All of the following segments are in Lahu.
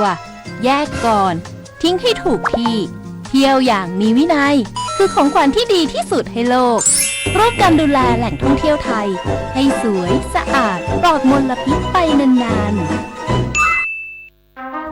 ว แยกก่อน ทิ้งให้ถูกที่ เที่ยวอย่างมีวินัย คือของขวัญที่ดีที่สุดให้โลก ร่วมกันดูแลแหล่งท่องเที่ยวไทย ให้สวย สะอาด ปลอดมลพิษไปนานๆ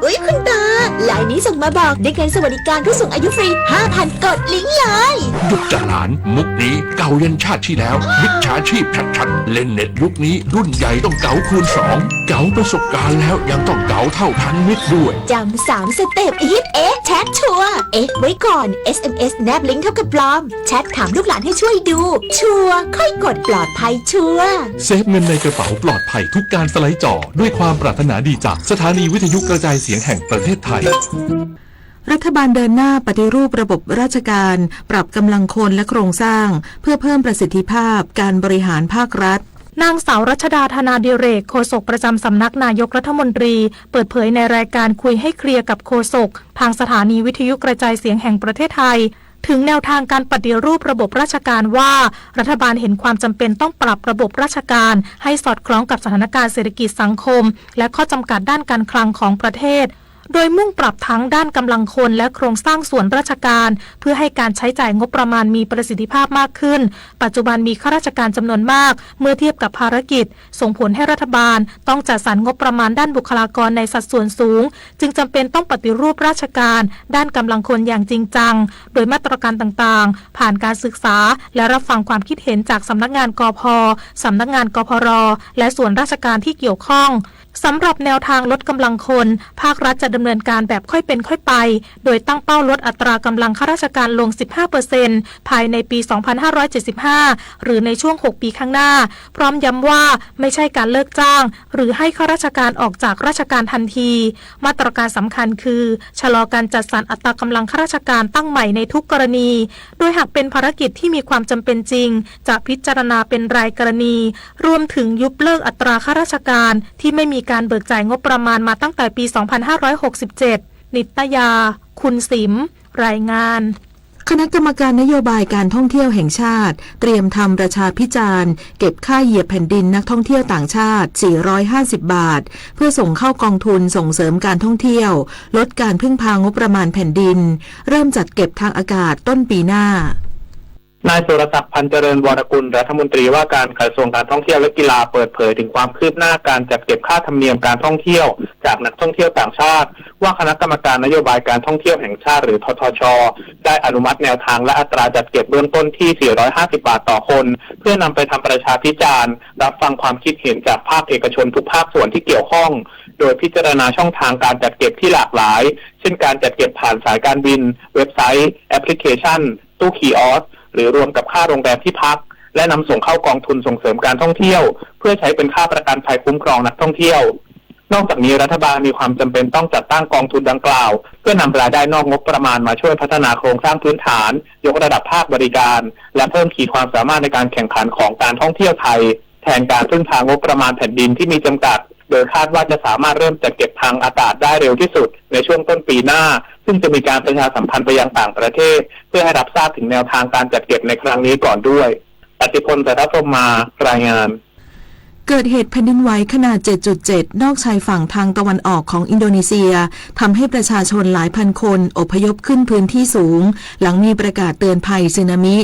อุ๊ย คุณตา ไลน์นี้ส่งมาบอก ได้เงินสวัสดิการผู้สูงอายุฟรี ห้าพัน กดลิงก์เลย หยุดเถอะหลาน มุกนี้เก่ายันชาติที่แล้ว มิจฉาชีพชัดๆ เล่นเน็ตยุคนี้ รุ่นใหญ่ต้องเก๋าคูณสอง เก๋าประสบการณ์แล้วยังต้องเก๋าเท่าทันมิตรด้วย จำสามสเต็ป ฮิตเอ๊ะ แชทชัวร์ เอ๊ะไว้ก่อน เอสเอ็มเอส แนบลิงก์เท่ากับปลอม แชทถามลูกหลานให้ช่วยดู ชัวร์ ค่อยกด ปลอดภัยชัวร์ เซฟเงินในกระเป๋า ปลอดภัยทุกการสไลด์จอ ด้วยความปรารถนาดีจากสถานีวิทยุกระจายเสียงแห่งประเทศไทย รัฐบาลเดินหน้าปฏิรูประบบราชการ ปรับกำลังคนและโครงสร้าง เพื่อเพิ่มประสิทธิภาพการบริหารภาครัฐ นางสาวรัชดา ธนาดิเรก โฆษกประจำสำนักนายกรัฐมนตรี เปิดเผยในรายการคุยให้เคลียร์กับโฆษก ทางสถานีวิทยุกระจายเสียงแห่งประเทศไทย ถึงแนวทางการปฏิรูประบบราชการว่า รัฐบาลเห็นความจำเป็นต้องปรับระบบราชการให้สอดคล้องกับสถานการณ์เศรษฐกิจสังคม และข้อจำกัดด้านการคลังของประเทศ โดยมุ่งปรับทั้งด้านกำลังคนและโครงสร้างส่วนราชการ เพื่อให้การใช้จ่ายงบประมาณมีประสิทธิภาพมากขึ้น ปัจจุบันมีข้าราชการจำนวนมาก เมื่อเทียบกับภารกิจ ส่งผลให้รัฐบาลต้องจัดสรรงบประมาณด้านบุคลากรในสัดส่วนสูง จึงจำเป็นต้องปฏิรูปราชการด้านกำลังคนอย่างจริงจัง โดยมาตรการต่างๆ ผ่านการศึกษา และรับฟังความคิดเห็นจากสำนักงาน กพ. สำนักงาน กพร. และส่วนราชการที่เกี่ยวข้อง สำหรับแนวทางลดกำลังคน ภาครัฐจะดำเนินการแบบค่อยเป็นค่อยไป โดยตั้งเป้าลดอัตรากำลังข้าราชการลง สิบห้าเปอร์เซ็นต์ ภายในปี สองพันห้าร้อยเจ็ดสิบห้า หรือในช่วง หก ปีข้างหน้า พร้อมย้ำว่าไม่ใช่การเลิกจ้าง หรือให้ข้าราชการออกจากราชการทันที มาตรการสำคัญคือ ชะลอการจัดสรรอัตรากำลังข้าราชการตั้งใหม่ในทุกกรณี โดยหากเป็นภารกิจที่มีความจำเป็นจริง จะพิจารณาเป็นรายกรณี รวมถึงยุบเลิกอัตราข้าราชการที่ไม่มีการเบิกจ่ายงบประมาณมาตั้งแต่ปี สองพันห้าร้อยหกสิบเจ็ด นิตยา คุณสิม รายงาน คณะกรรมการนโยบายการท่องเที่ยวแห่งชาติ เตรียมทำประชาพิจารณ์ เก็บค่าเหยียบแผ่นดินนักท่องเที่ยวต่างชาติ สี่ร้อยห้าสิบ บาท เพื่อส่งเข้ากองทุนส่งเสริมการท่องเที่ยว ลดการพึ่งพางบประมาณแผ่นดิน เริ่มจัดเก็บทางอากาศต้นปีหน้า นายสุรศักดิ์ พันเจริญวรกุล รัฐมนตรีว่าการกระทรวงการท่องเที่ยวและกีฬา เปิดเผยถึงความคืบหน้าการจัดเก็บค่าธรรมเนียมการท่องเที่ยวจากนักท่องเที่ยวต่างชาติ ว่าคณะกรรมการนโยบายการท่องเที่ยวแห่งชาติ หรือ ททช ได้อนุมัติแนวทางและอัตราจัดเก็บเบื้องต้นที่ สี่ร้อยห้าสิบ บาทต่อคน เพื่อนำไปทำประชาพิจารณ์ รับฟังความคิดเห็นจากภาคเอกชนทุกภาคส่วนที่เกี่ยวข้อง โดยพิจารณาช่องทางการจัดเก็บที่หลากหลาย เช่นการจัดเก็บผ่านสายการบิน เว็บไซต์ แอปพลิเคชัน ตู้คีออส หรือรวมกับค่าโรงแรมที่พัก และนำส่งเข้ากองทุนส่งเสริมการท่องเที่ยว เพื่อใช้เป็นค่าประกันภัยคุ้มครองนักท่องเที่ยว นอกจากนี้รัฐบาลมีความจำเป็นต้องจัดตั้งกองทุนดังกล่าว เพื่อนำรายได้นอกงบประมาณมาช่วยพัฒนาโครงสร้างพื้นฐาน ยกระดับภาคบริการ และเพิ่มขีดความสามารถในการแข่งขันของการท่องเที่ยวไทย แทนการพึ่งพางบประมาณแผ่นดินที่มีจำกัด โดยคาดว่าจะสามารถเริ่มจัดเก็บทางอากาศได้เร็วที่สุดในช่วงต้นปีหน้า ซึ่งจะมีการประชาสัมพันธ์ไปยังต่างประเทศ เพื่อให้รับทราบถึงแนวทางการจัดเก็บในครั้งนี้ก่อนด้วย ปฏิพล จันทพรหมมา รายงาน เกิดเหตุแผ่นดินไหวขนาด เจ็ดจุดเจ็ด นอกชายฝั่งทางตะวันออกของอินโดนีเซีย ทำให้ประชาชนหลายพันคนอพยพขึ้นพื้นที่สูง หลังมีประกาศเตือนภัยสึนามิ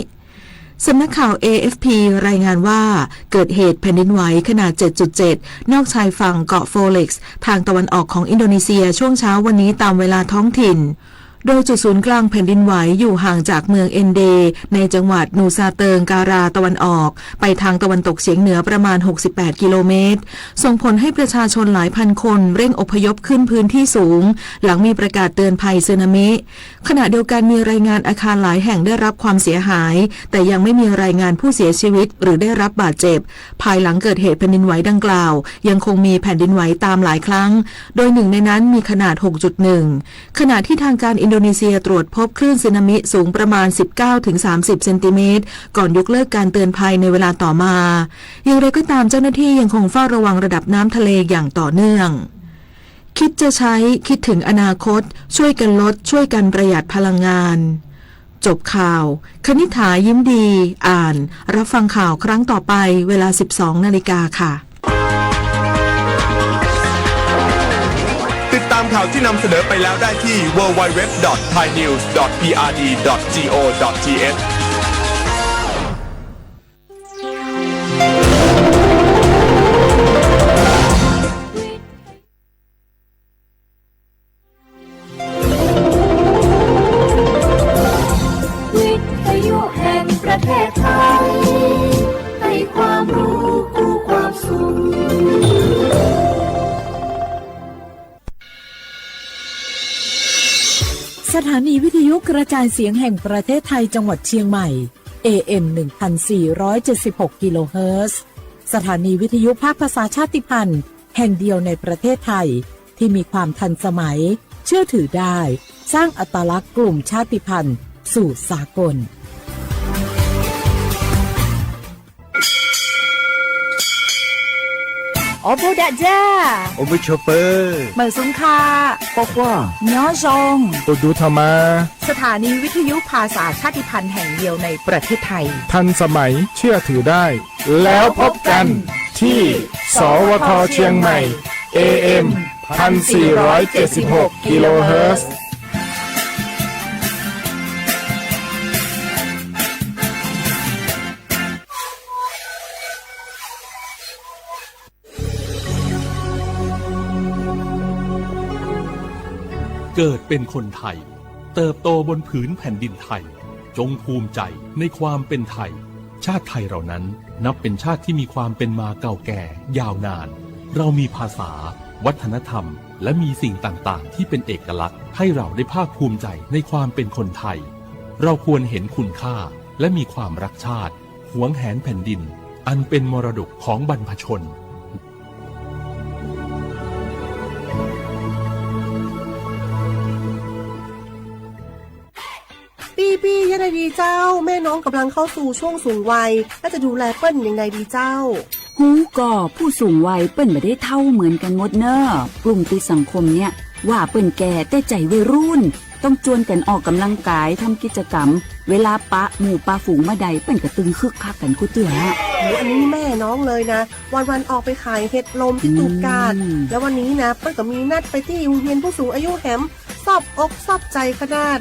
สำนักข่าว เอ เอฟ พี รายงานว่า เกิดเหตุแผ่นดินไหวขนาด เจ็ดจุดเจ็ด นอกชายฝั่งเกาะโฟเล็กซ์ ทางตะวันออกของอินโดนีเซีย ช่วงเช้าวันนี้ตามเวลาท้องถิ่น โดยจุดศูนย์กลางแผ่นดินไหวอยู่ห่างจากเมืองเอนเด ในจังหวัดนูซาเติงการาตะวันออก ไปทางตะวันตกเฉียงเหนือประมาณ หกสิบแปด กิโลเมตร ส่งผลให้ประชาชนหลายพันคนเร่งอพยพขึ้นพื้นที่สูง หลังมีประกาศเตือนภัยสึนามิ ขณะเดียวกันมีรายงานอาคารหลายแห่งได้รับความเสียหาย แต่ยังไม่มีรายงานผู้เสียชีวิตหรือได้รับบาดเจ็บ ภายหลังเกิดเหตุแผ่นดินไหวดังกล่าว ยังคงมีแผ่นดินไหวตามหลายครั้ง โดยหนึ่งในนั้นมีขนาด หกจุดหนึ่ง ขณะที่ทางการอินโดนีเซียตรวจพบคลื่นสึนามิสูงประมาณ สิบเก้าถึงสามสิบ เซนติเมตร ก่อนยกเลิกการเตือนภัยในเวลาต่อมา อย่างไรก็ตามเจ้าหน้าที่ยังคงเฝ้าระวังระดับน้ำทะเลอย่างต่อเนื่อง คิดจะใช้ คิดถึงอนาคต ช่วยกันลด ช่วยกันประหยัดพลังงาน จบข่าว คณิษฐา ยิ้มดี อ่าน รับฟังข่าวครั้งต่อไป เวลา สิบสองนาฬิกาค่ะ ติดต ตามข่าวที่นำเสนอไปแล้วได้ที่ ดับเบิลยู ดับเบิลยู ดับเบิลยู ดอท ไทยนิวส์ ดอท พีอาร์ดี ดอท จี โอ ดอท ที เอช วิทยุแห่งประเทศไทย ให้ความรู้คู่ความสุข สถานีวิทยุกระจายเสียงแห่งประเทศไทยจังหวัดเชียงใหม่ เอ เอ็ม หนึ่งพันสี่ร้อยเจ็ดสิบหก กิโลเฮิรตซ์ สถานีวิทยุภาคภาษาชาติพันธุ์แห่งเดียวในประเทศไทย ที่มีความทันสมัย เชื่อถือได้ สร้างอัตลักษณ์กลุ่มชาติพันธุ์สู่สากล Awˬ bon daꞈ jaˇ. Awˬ bon chawˬ peuˬ. Meˬ suˍ hkaꞈ k'awꞈ k'awꞈ nyi zawˬ. Awˬ duˬ htaꞈ ma. สถานีวิทยุภาษาชาติพันธุ์แห่งเดียวในประเทศไทย ทันสมัย เชื่อถือได้ แล้วพบกันที่ สวท เชียงใหม่ เอ เอ็ม พันสี่ร้อยเจ็ดสิบหก กิโลเฮิรตซ์ เกิดเป็นคนไทย เติบโตบนผืนแผ่นดินไทย จงภูมิใจในความเป็นไทย ชาติไทยเรานั้นนับเป็นชาติที่มีความเป็นมาเก่าแก่ยาวนาน เรามีภาษา วัฒนธรรม และมีสิ่งต่างๆ ที่เป็นเอกลักษณ์ ให้เราได้ภาคภูมิใจในความเป็นคนไทย เราควรเห็นคุณค่า และมีความรักชาติ หวงแหนแผ่นดิน อันเป็นมรดกของบรรพชน ปี้ปี้ ยังไงดีเจ้า แม่น้องกำลังเข้าสู่ช่วงสูงวัย แล้วจะดูแลเปิ้ลยังไงดีเจ้า ฮู้ก่อ ผู้สูงวัยเปิ้นบ่ได้เฒ่าเหมือนกันหมดเน่อ กลุ่มติดสังคมเนี่ย ว่าเปิ้นแก่แต่ใจวัยรุ่น ต้องจวนกันออกกำลังกาย ทำกิจกรรม เวลาปะหมู่ปะฝูงเมื่อใด เปิ้นก็ตึงคึกคักกันกู้เตื้อ โอ้ อันนี้แม่น้องเลยนะ วันๆ ออกไปขายเห็ดลมที่ตูบกาด อืม แล้ววันนี้นะ เปิ้ลก็มีนัดไปตี้โฮงเฮียนผู้สูงอายุแหม ซอบอกซอบใจขนาด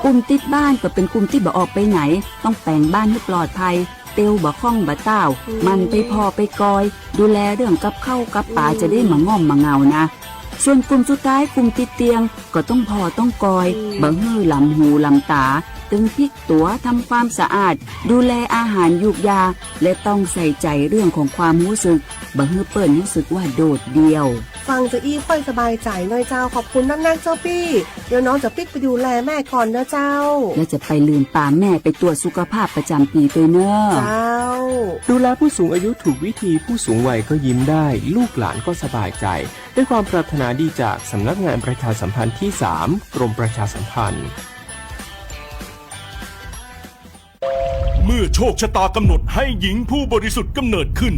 กลุ่มติดบ้านก็เป็นกลุ่มที่บ่ออกไปไหน ต้องแป๋งบ้านให้ปลอดภัย เตียวบ่คล่องบ่ต้าว อืม หมั่นไปผ่อไปกอย ดูแลเรื่องกับข้าวกับปา อืม จะได้บ่ง่อมบ่เหงานะ ส่วนกลุ่มสุดท้าย กลุ่มติดเตียง ก็ต้องผ่อต้องกอย อืม บ่หื้อหลำหูหลำต๋า ตึงพลิกตั๋ว ทำความสะอาด ดูแลอาหารยูกยา และต้องใส่ใจเรื่องของความรู้สึก บ่หื้อเปิ้นรู้สึกว่าโดดเดี่ยว ฟังจะอี้ค่อยสบายใจหน่อยเจ้า ขอบคุณนักๆ เจ้าปี้ เดี๋ยวน้องจะปิ๊กไปดูแลแม่ก่อนนะเจ้า แล้วจะไปลืมปาแม่ไปตรวจสุขภาพประจำปีด้วยเน่อ เจ้า ดูแลผู้สูงอายุถูกวิธี ผู้สูงวัยก็ยิ้มได้ ลูกหลานก็สบายใจ ด้วยความปรารถนาดีจากสำนักงานประชาสัมพันธ์ที่สาม กรมประชาสัมพันธ์ เมื่อโชคชะตากำหนดให้หญิงผู้บริสุทธิ์กำเนิดขึ้น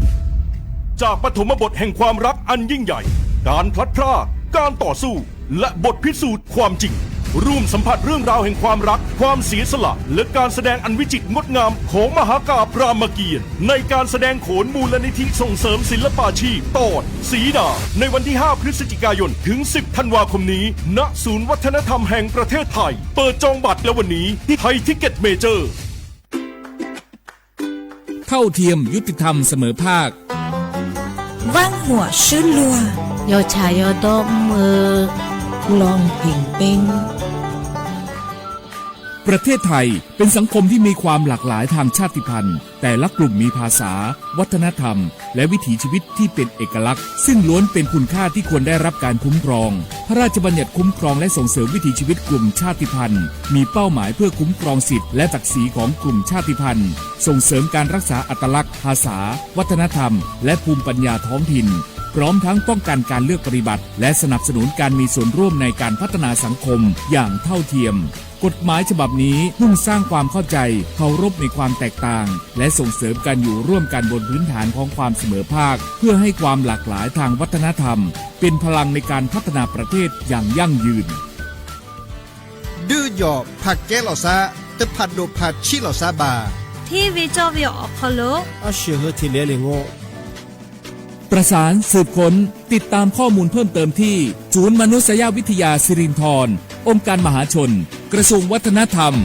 จากปฐมบทแห่งความรักอันยิ่งใหญ่ การพลัดพราก การต่อสู้ และบทพิสูจน์ความจริง ร่วมสัมผัสเรื่องราวแห่งความรัก ความเสียสละ และการแสดงอันวิจิตรงดงามของมหากาพย์รามเกียรติ์ ในการแสดงโขนมูลนิธิส่งเสริมศิลปาชีพ ตอนสีดา ในวันที่ ห้า พฤศจิกายน ถึง สิบ ธันวาคมนี้ ณ ศูนย์วัฒนธรรมแห่งประเทศไทย เปิดจองบัตรแล้ววันนี้ที่ไทยทิกเก็ตเมเจอร์ เท่าเทียม ยุติธรรม เสมอภาค วันหัวชื่อลัว ยอชายอดอมเออ ลองผิงเป้ง ประเทศไทยเป็นสังคมที่มีความหลากหลายทางชาติพันธุ์ แต่ละกลุ่มมีภาษา วัฒนธรรม และวิถีชีวิตที่เป็นเอกลักษณ์ ซึ่งล้วนเป็นคุณค่าที่ควรได้รับการคุ้มครอง พระราชบัญญัติคุ้มครองและส่งเสริมวิถีชีวิตกลุ่มชาติพันธุ์ มีเป้าหมายเพื่อคุ้มครองสิทธิและศักดิ์ศรีของกลุ่มชาติพันธุ์ ส่งเสริมการรักษาอัตลักษณ์ ภาษา วัฒนธรรม และภูมิปัญญาท้องถิ่น พร้อมทั้งป้องกันการเลือกปฏิบัติ และสนับสนุนการมีส่วนร่วมในการพัฒนาสังคมอย่างเท่าเทียม กฎหมายฉบับนี้มุ่งสร้างความเข้าใจ เคารพในความแตกต่าง และส่งเสริมการอยู่ร่วมกันบนพื้นฐานของความเสมอภาค เพื่อให้ความหลากหลายทางวัฒนธรรม เป็นพลังในการพัฒนาประเทศอย่างยั่งยืน ဒုးယီၣ် ဖးကဲလီၤသး, တဖးဒိၣ်ဖးဆံးလီၤသးဘၣ်. ထံဝေၣ်ကၠီဝေၣ်အီၣ်ခီလိာ်, အရှုၢ်ဟၢထံးလဲၤလ့ၣ်ငိၣ် ประสานสืบค้น ติดตามข้อมูลเพิ่มเติมที่ ศูนย์มนุษยวิทยาสิรินธร องค์การมหาชน กระทรวงวัฒนธรรม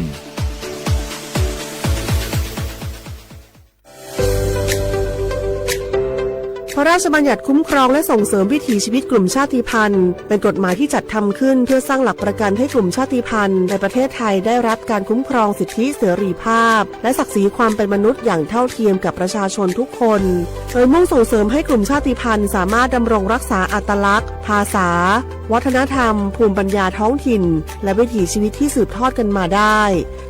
พระราชบัญญัติคุ้มครองและส่งเสริมวิถีชีวิตกลุ่มชาติพันธุ์ เป็นกฎหมายที่จัดทำขึ้นเพื่อสร้างหลักประกันให้กลุ่มชาติพันธุ์ในประเทศไทยได้รับการคุ้มครองสิทธิเสรีภาพ และศักดิ์ศรีความเป็นมนุษย์อย่างเท่าเทียมกับประชาชนทุกคน โดยมุ่งส่งเสริมให้กลุ่มชาติพันธุ์สามารถดำรงรักษาอัตลักษณ์ ภาษา วัฒนธรรม ภูมิปัญญาท้องถิ่น และวิถีชีวิตที่สืบทอดกันมาได้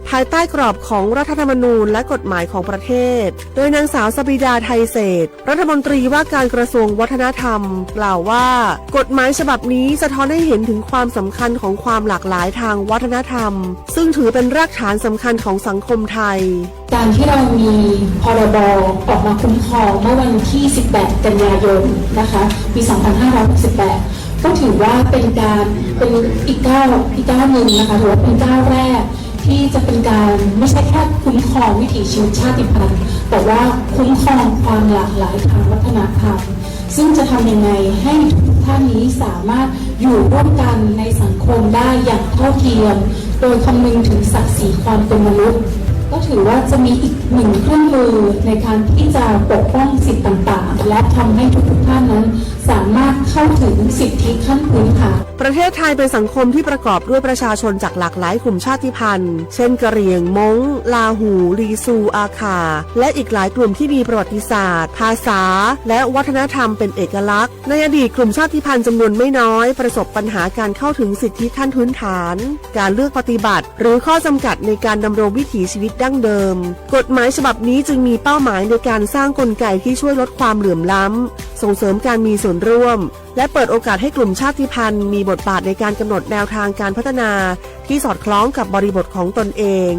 ภายใต้กรอบของรัฐธรรมนูญและกฎหมายของประเทศ โดยนางสาวสบิดา ไทยเศรษฐ รัฐมนตรีว่าการกระทรวงวัฒนธรรม กล่าวว่า กฎหมายฉบับนี้สะท้อนให้เห็นถึงความสำคัญของความหลากหลายทางวัฒนธรรม ซึ่งถือเป็นรากฐานสำคัญของสังคมไทย การที่เรามี พรบ ออกมาคุ้มครองเมื่อวันที่ สิบแปด กันยายน นะคะ ปี สองพันห้าร้อยหกสิบแปด ก็ถือว่าเป็นการ เป็นอีกก้าว อีกก้าวหนึ่งนะคะ ถือว่าเป็นก้าวแรกที่จะเป็นการไม่ใช่แค่คุ้มครองวิถีชีวิตชาติพันธุ์ แต่ว่าคุ้มครองความหลากหลายทางวัฒนธรรม ซึ่งจะทำยังไงให้ทุกท่านนี้สามารถอยู่ร่วมกันในสังคมได้อย่างเท่าเทียม โดยคำนึงถึงศักดิ์ศรีความเป็นมนุษย์ ก็ถือว่าจะมีอีกหนึ่งเครื่องมือในการที่จะปกป้องสิทธิ์ต่างๆ และทำให้ทุกๆท่านนั้นสามารถเข้าถึงสิทธิขั้นพื้นฐาน ประเทศไทยเป็นสังคมที่ประกอบด้วยประชาชนจากหลากหลายกลุ่มชาติพันธุ์ เช่น กะเหรี่ยง ม้ง ลาหู่ ลีซู อาข่า และอีกหลายกลุ่มที่มีประวัติศาสตร์ ภาษา และวัฒนธรรมเป็นเอกลักษณ์ ในอดีตกลุ่มชาติพันธุ์จำนวนไม่น้อยประสบปัญหาการเข้าถึงสิทธิขั้นพื้นฐาน การเลือกปฏิบัติ หรือข้อจำกัดในการดำรงวิถีชีวิตดั้งเดิม กฎหมายฉบับนี้จึงมีเป้าหมายในการสร้างกลไกที่ช่วยลดความเหลื่อมล้ำ ส่งเสริมการมีส่วนร่วม และเปิดโอกาสให้กลุ่มชาติพันธุ์มีบทบาทในการกำหนดแนวทางการพัฒนาที่สอดคล้องกับบริบทของตนเอง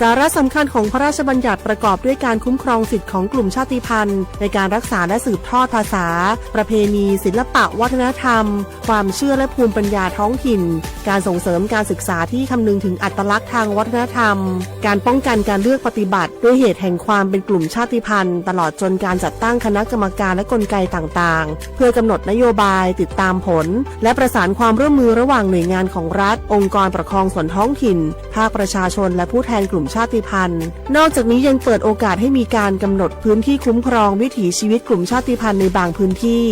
สาระสำคัญของพระราชบัญญัติประกอบด้วยการคุ้มครองสิทธิ์ของกลุ่มชาติพันธุ์ในการรักษาและสืบทอดภาษา ประเพณี ศิลปะวัฒนธรรม ความเชื่อและภูมิปัญญาท้องถิ่น การส่งเสริมการศึกษาที่คำนึงถึงอัตลักษณ์ทางวัฒนธรรม การป้องกันการเลือกปฏิบัติด้วยเหตุแห่งความเป็นกลุ่มชาติพันธุ์ ตลอดจนการจัดตั้งคณะกรรมการและกลไกต่างๆ เพื่อกำหนดนโยบาย ติดตามผล และประสานความร่วมมือระหว่างหน่วยงานของรัฐ องค์กรปกครองส่วนท้องถิ่น ภาคประชาชน และผู้แทนกลุ่มชาติพันธุ์ นอกจากนี้ยังเปิดโอกาสให้มีการกำหนดพื้นที่คุ้มครองวิถีชีวิตกลุ่มชาติพันธุ์ในบางพื้นที่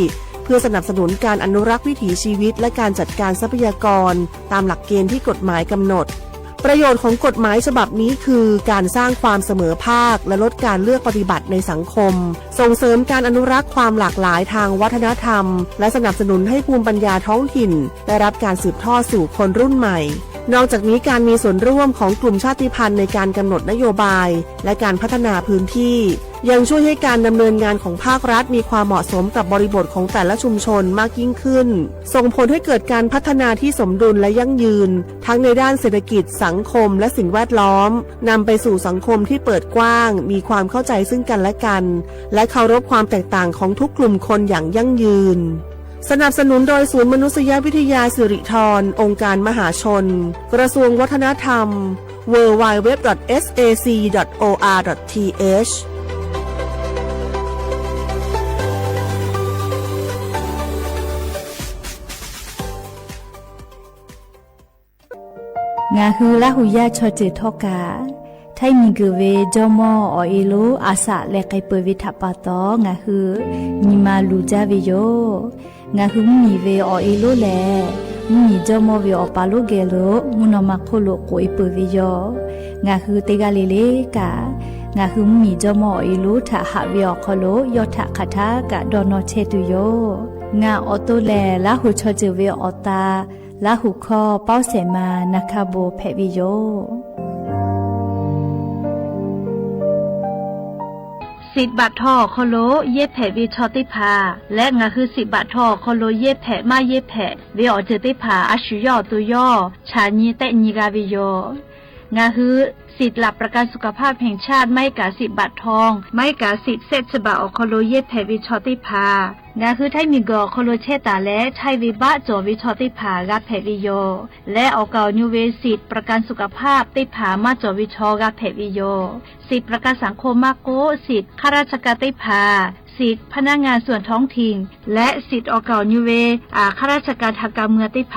เพื่อสนับสนุนการอนุรักษ์วิถีชีวิต และการจัดการทรัพยากรตามหลักเกณฑ์ที่กฎหมายกำหนด ประโยชน์ของกฎหมายฉบับนี้คือการสร้างความเสมอภาค และลดการเลือกปฏิบัติในสังคม ส่งเสริมการอนุรักษ์ความหลากหลายทางวัฒนธรรม และสนับสนุนให้ภูมิปัญญาท้องถิ่นได้รับการสืบทอดสู่คนรุ่นใหม่ นอกจากนี้การมีส่วนร่วมของกลุ่มชาติพันธุ์ในการกำหนดนโยบาย และการพัฒนาพื้นที่ ยังช่วยให้การดำเนินงานของภาครัฐมีความเหมาะสมกับบริบทของแต่ละชุมชนมากยิ่งขึ้น ส่งผลให้เกิดการพัฒนาที่สมดุลและยั่งยืน ทั้งในด้านเศรษฐกิจ สังคม และสิ่งแวดล้อม นำไปสู่สังคมที่เปิดกว้าง มีความเข้าใจซึ่งกันและกัน และเคารพความแตกต่างของทุกกลุ่มคนอย่างยั่งยืน สนับสนุนโดยศูนย์มนุษยวิทยาสิริธร องค์การมหาชน กระทรวงวัฒนธรรม ดับเบิลยู ดับเบิลยู ดับเบิลยู ดอท เอส เอ ซี ดอท โอ อาร์ ดอท ที เอช Ngaˬ hui Laˇ huˍ yaˇ chaw ceuˬ htawˇ kaꞈ, Htaiˇ miˬguiˬ ve jawˇmawˇ awˬ e lonˉ a shaꞈ leh k'ai peuˬ ve htaꞈ pa taw, ngaˬ hui nyi ma luˬ jaˇ ve yoˬ. Ngaˬ hui mvuhˇmiˬ ve awˬ e lonˉ lehˬ, mvuhˇmiˬ jawˇmawˇ ve awˬ pa lonˉ geh lo mvuhˇ naw ma hk'oˆ lo k'oꞈ e peuˬ ve yoˬ. Ngaˬ hui teˇ g'aˇ le le kaꞈ, ngaˬ hui mvuhˇmiˬ jawˇmawˇ awˬ e lonˉ htaꞈ haꞈ ve awˬ hk'aw lo yawˇ htaꞈ hk'aˬ htaˇ kaꞈ dawˇ nawˇ chehˇ tuˬ yoˬ. Ngaˬ awˬ to lehˬ Laˇ huˍ chaw ceuˬ ve awˬ ta, Laˇ huˍ hkawˇ Pawˇ Sehˍ ma Naˍ hkaˇ bon hpehꞈ ve yoˬ. Siꞈ baꞈ htaw awˬ hk'aw lo yehˇ hpehꞈ ve chaw teˇ hpaˍ leh, ngaˬ hui siꞈ baꞈ htaw awˬ hk'aw lo yehˇ hpehꞈ maˇ yehˇ hpehꞈ ve awˬ ceuˬ teˇ hpaˍ a shu yawˇ awˬ to yawˇ chaꞈ nyi tehˆ nyi g'a ve yoˬ. Ngaˬ hui สิทธิ์หลักประกันสุขภาพแห่งชาติ maˇ heˆ kaꞈ siꞈ baꞈ htaw, maˇ heˆ kaꞈ siꞈ sehˆ chi baꞈ awˬ hk'aw lo yehˇ hpehꞈ ve chaw teˇ hpaˍ, ngaˬ hui Htaiˇ miˬguiˬ awˬ hk'aw lo chehˇ taˍ leh, Htaiˇ ve baˆ cawˬ ve chaw teˇ hpaˍ g'a hpehꞈ ve yoˬ. Leh awˬ kaˍ awˬ nyu ve สิทธิ์ประกันสุขภาพ teˇ hpaˍ maˇ cawˬ ve chaw g'a hpehꞈ ve yoˬ. Siꞈ ประกันสังคม maˇ k'oˆ, siꞈ ข้าราชการ teˇ hpaˍ, สิทธิ์พนักงานส่วนท้องถิ่น และสิทธิ์ออกเก่า nyi ve ข้าราชการทางการเมือง teˇ hpaˍ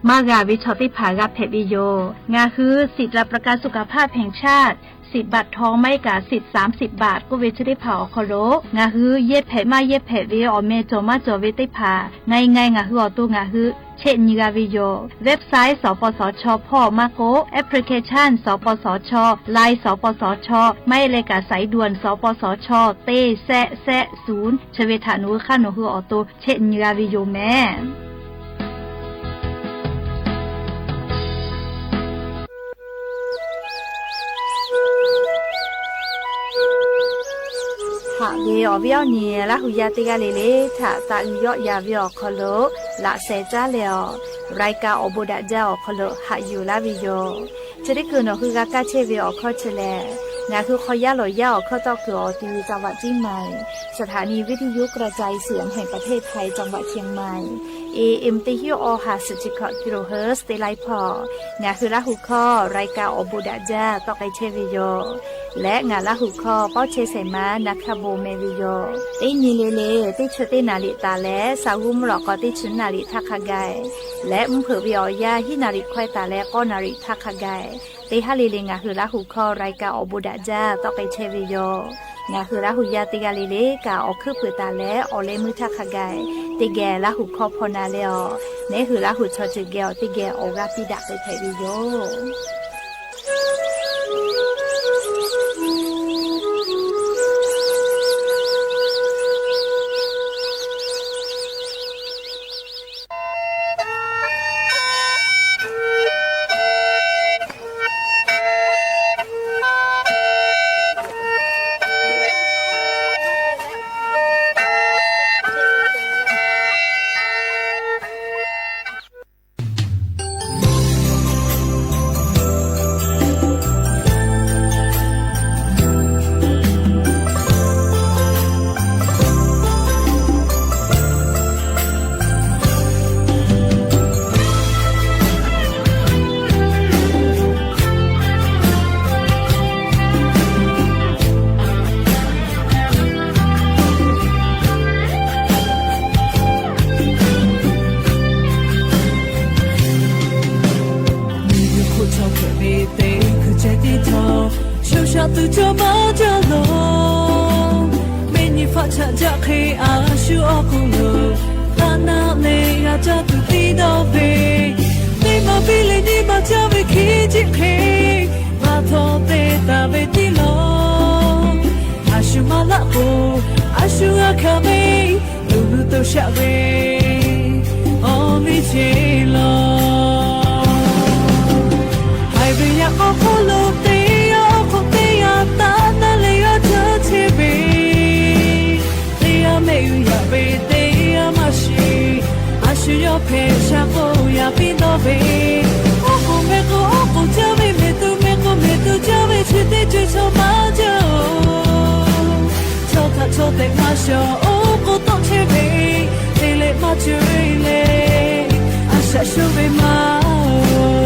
maˇ g'a ve chaw teˇ hpaˍ g'a hpehꞈ ve yoˬ. Ngaˬ hui สิทธิ์หลักประกันสุขภาพแห่งชาติ สิทธิ์บัตรทอง maˇ heˆ kaꞈ สิทธิ์สามสิบบาท k'oˆ ve chi teˇ hpaˍ awˬ hk'aw lo ngaˬ hui yehˇ hpehꞈ maˇ yehˇ hpehꞈ ve awˬ meh cawˬ maˇ cawˬ ve teˇ hpaˍ ไง ไง ngaˬ hui awˬ to ngaˬ hui chehˇ nyi g'a ve yoˬ. Website สปสช hpawˇ maˇ k'oˆ, application สปสช, Line สปสช, maˇ heˆ leh kaꞈ สายด่วน สปสช teˇ แซะ แซะ ศูนย์ chi ve htaꞈ nawˬ hui hk'aˇ nawˬ hui awˬ to chehˇ nyi g'a ve yoˬ meh. Haꞈ ve awˬ viˉ awˬ nyi Laˇ hu yaˇ teˇ g'aˇ le le htaꞈ taꞈ g'uiˬ yawˆ yan ve awˬ hk'aw lo laꞈ sheh caˉ leh awˬ รายการ awˬ bon daꞈ jaˇ awˬ hk'aw lo haꞈ yuˬ laˇ ve yoˬ. Chi teˇ kuiˬ nawˬ hui g'a kaˇ chehˇ ve awˬ hkawˇ chi lehˬ, ngaˬ hui hk'aw yaˇ lawˬ yaˇ awˬ hkawˇ tawˆ kuiˬ awˬ ti จังหวัดเชียงใหม่ สถานีวิทยุกระจายเสียงแห่งประเทศไทย จังหวัดเชียงใหม่ เอเอ็ม teˇ hinˉ awˬ ha suhˍ chi hkawꞈ กิโลเฮิรตซ์ teˇ laiˉ hpawˇ, ngaˬ hui Laˇ hu hkawˇ รายการ awˬ bon daꞈ jaˇ tawˆ k'ai chehˇ ve yoˬ. Leh ngaˬ Laˇ hu hkawˇ pawˇ chehˇ shehˍ ma na hkaˇ bon meh ve yoˬ. Teˇ nyi le le teˇ chi teˇ naˍ riˍ taˍ leh, sa g'uˇ mvuhˇ lawꞈ k'aw teˇ chi naˍ riˍ htaˇ hk'a gaˬ, leh mvuhˇ hpeuꞈ ve awˬ yanˇ hiˉ naˍ riˍ hkawehˇ taˍ leh k'awˇ naˍ riˍ htaˇ hk'a gaˬ, teˇ haˉ le le ngaˬ hui Laˇ hu hkawˇ รายการ awˬ bon daꞈ jaˇ tawˆ k'ai chehˇ ve yoˬ. Ngaˬ hui Laˇ hu yaˇ teˇ g'aˇ le le kaꞈ awˬ hkuiˉ puiˍ taˍ leh awˬ leh meuˇ htaˇ hk'a gaˬ, teˇ geh Laˇ hu hkawˇ hpaw na leh awˬ, neˉ hui Laˇ hu chaw ceuˬ geh awˬ teˇ geh awˬ g'aˇ piˇ daꞈ k'ai hpehꞈ ve yoˬ. Miˬguiˬ hk'oˆ chaw hpehꞈ ve teˇ hkui ceh tiˉ htawˇ, sho shaꞈ tuˬ cawˇ maˇ jaˇ lawˬ. Mehˆ nyi faˆ chaꞈ jaˆ hk'e a shu awˬ k'oˍ lo, taˇ naˆ leh g'a caˇ tuˬ tiˇ dawˇ ve, teˇ ma piˇ leh nyiˇ ma caˇ ve hkiˇ jiˆ hk'e, g'a htawˇ te taˍ ve tiˉ lawˬ. A shu maˇ laˆ k'o, a shu g'a hkanˍ ve, to nuˇ to shaˆ ve awˬ liˇ ceˇ lawˬ. Haiˬ ve yaꞈ k'aw hk'oˆ lo teˇ g'aˇ awˬ hk'oˆ teˇ g'aˇ taˇ naˆ leh g'a caˇ chehˇ ve, teˇ g'aˇ mehˆ g'uˇ yaꞈ ve teˇ g'aˇ maˇ shiˍ. A shu yawˇ hpehꞈ sha k'o yaꞈ piˇ dawˇ ve, oˉ k'oˍ meh k'o oˉ k'oˍ caˇ ve, mehˍ tuˬ meh k'o mehˍ tuˬ caˇ ve, chi teˇ ceuˬ chaw maˇ jaˇ oˬ. Chaw htaꞈ chaw tehꞈ maˇ shawˍ, oˉ k'oˍ tawˆ chehˇ ve, te leh maˇ ceuˬ leh, a shaꞈ shuˍ ve maˇ oˬ.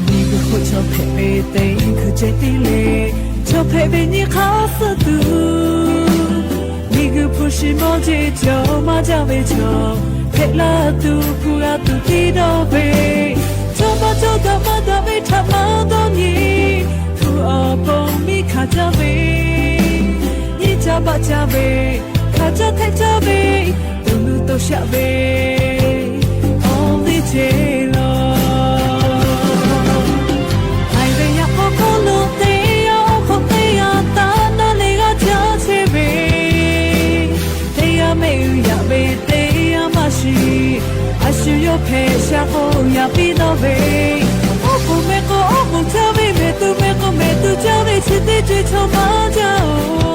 Miˬguiˬ hk'oˆ chaw hpehꞈ ve teˇ hkui ceh tiˉ leh, chaw hpehꞈ ve nyi hk'aˇ suh tuˬ, miˬguiˬ hpu shi mawˇ jeˇ cawˬ maˇ jaˇ ve chaw, hpehꞈ la tuˬ hpu g'a tuˬ tiˇ dawˇ ve, chaw maˇ cawˇ daꞈ maˇ daꞈ ve htaꞈ maˇ dawˇ nyi, hpu awˬ pon miˇ hkanˍ caˇ ve, nyiˇ caˇ baˆ caˇ ve, hkanˍ caˇ hteˆ caˇ ve, to nuˇ to shaˆ ve awˬ liˇ ceˇ lawˬ. Haiˬ ve yaꞈ k'aw hk'oˆ lo teˇ g'aˇ awˬ hk'oˆ teˇ g'aˇ taˇ naˆ leh g'a caˇ chehˇ ve, teˇ g'aˇ mehˆ g'uˇ yaꞈ ve teˇ g'aˇ maˇ shiˍ. A shu yawˇ hpehꞈ sha k'o yaꞈ piˇ dawˇ ve, oˉ k'oˍ meh k'o oˉ k'oˍ caˇ ve, mehˍ tuˬ meh k'o mehˍ tuˬ caˇ ve, chi teˇ ceuˬ chaw maˇ jaˇ oˬ.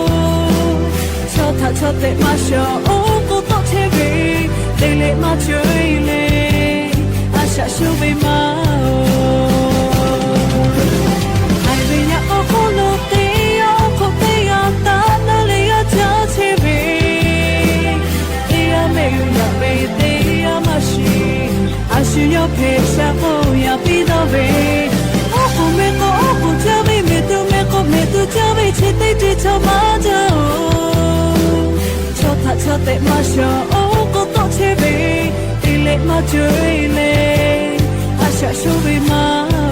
Chaw htaꞈ chaw tehꞈ maˇ shawˍ, oˉ k'oˍ ve, te leh maˇ cawˬ e le, a shaꞈ sho ve maˇ oˬ. Haiˬ ve yaꞈ k'aw hk'oˆ lo teˇ g'aˇ oˇ hk'oˆ teˇ g'aˇ taˇ na leh g'aˇ caˇ chehˇ ve, teˇ g'aˇ mehˆ g'uˇ yaꞈ ve teˇ g'aˇ maˇ shiˍ. A shu yawˇ hpehꞈ sha k'o yaꞈ piˇ dawˇ ve, oˉ k'oˍ mehˆ k'o oˉ k'oˍ caˇ ve, mehˍ tuˬ mehˆ k'o mehˍ tuˬ caˇ ve, chi teˇ ceuˬ chaw maˇ jaˇ oˬ. Chaw htaꞈ chaw tehꞈ maˇ shaˍ oˉ k'oˍ tawˆ chehˇ ve, te leh maˇ cawˬ e le, a shaꞈ sho ve maˇ oˬ.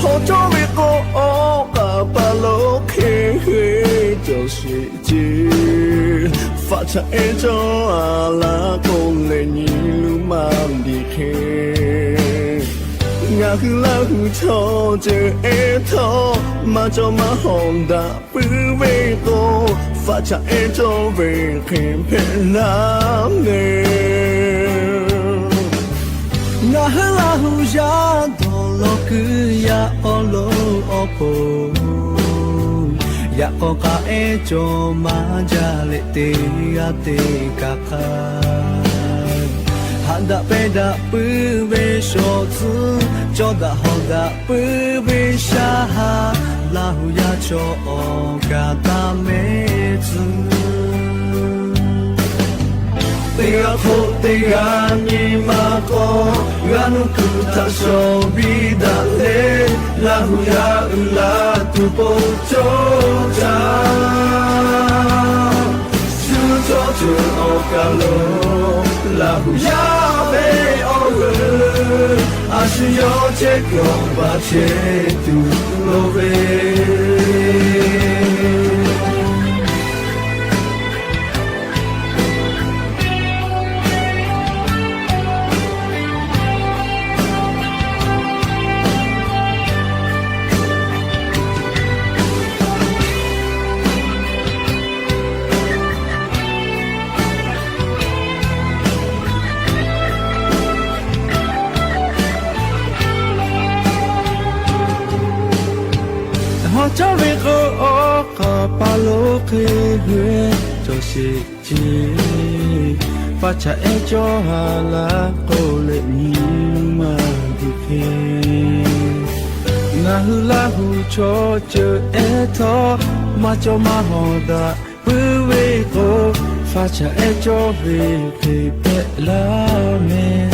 Hawˉ cawˇ ve k'o, awˬ k'aˍ paˍ lo hk'e hk'e cawˬ sheˍ ce. Faˆ chaꞈ ehˉ cawˇ a laˇ k'o leh nyi luˬ maˇ biˇ hk'e. Ngaˬ hui Laˇ huˍ chaw ceuˬ ehˉ htawˇ, maˇ cawˇ maˇ hawˍ daꞈ puiˉ ve k'o, faˆ chaꞈ ehˉ cawˇ ve hk'e hpehꞈ laˇ mehˍ. Ngaˬ hui Laˇ huˍ yaˇ dawˬ law kuiˬ yaˇ awˬ lonˉ awˬ pon, yaꞈ k'aw k'a ehˉ cawˬ maˇ jaˇ leh teˇ g'aˇ teˇ kaꞈ k'ai. Haꞈ daꞈ pehˇ daꞈ puiˉ ve shawˍ tcuhˉ, cawˇ daꞈ hawˍ daꞈ puiˉ ve shaˉ haˉ, Laˇ huˍ yaˇ chaw awˬ kaꞈ taˇ mehˉ tcuh. Teˇ g'aˇ hk'oˆ teˇ g'aˇ nyi ma k'aw, g'a nuˇ kuiˬ htaꞈ shawˍ biˇ daꞈ leh, Laˇ huˍ yaˇ uiˍ la tuˬ po cawˇ caˇ. Shu cawˇ ceuˬ awˬ kaˬ lo, Laˇ huˍ yaˇ ve awˬ g'euˆ, a shu yawˇ chehˇ kuiˬ awˬ baˬ chehˇ tuˬ loˍ ve. Hawˉ cawˇ ve k'o, awˬ k'aˍ paˍ lo hk'e hk'e cawˬ sheˍ ce. Faˆ chaꞈ ehˉ cawˇ ha laˇ k'o leh nyi maˇ biˇ hk'e. Ngaˬ hui Laˇ huˍ chaw ceuˬ ehˉ htawˇ, maˇ cawˇ maˇ hawˍ daꞈ puiˉ ve k'o, faˆ chaꞈ ehˉ cawˇ ve hk'e hpehꞈ laˇ mehˍ.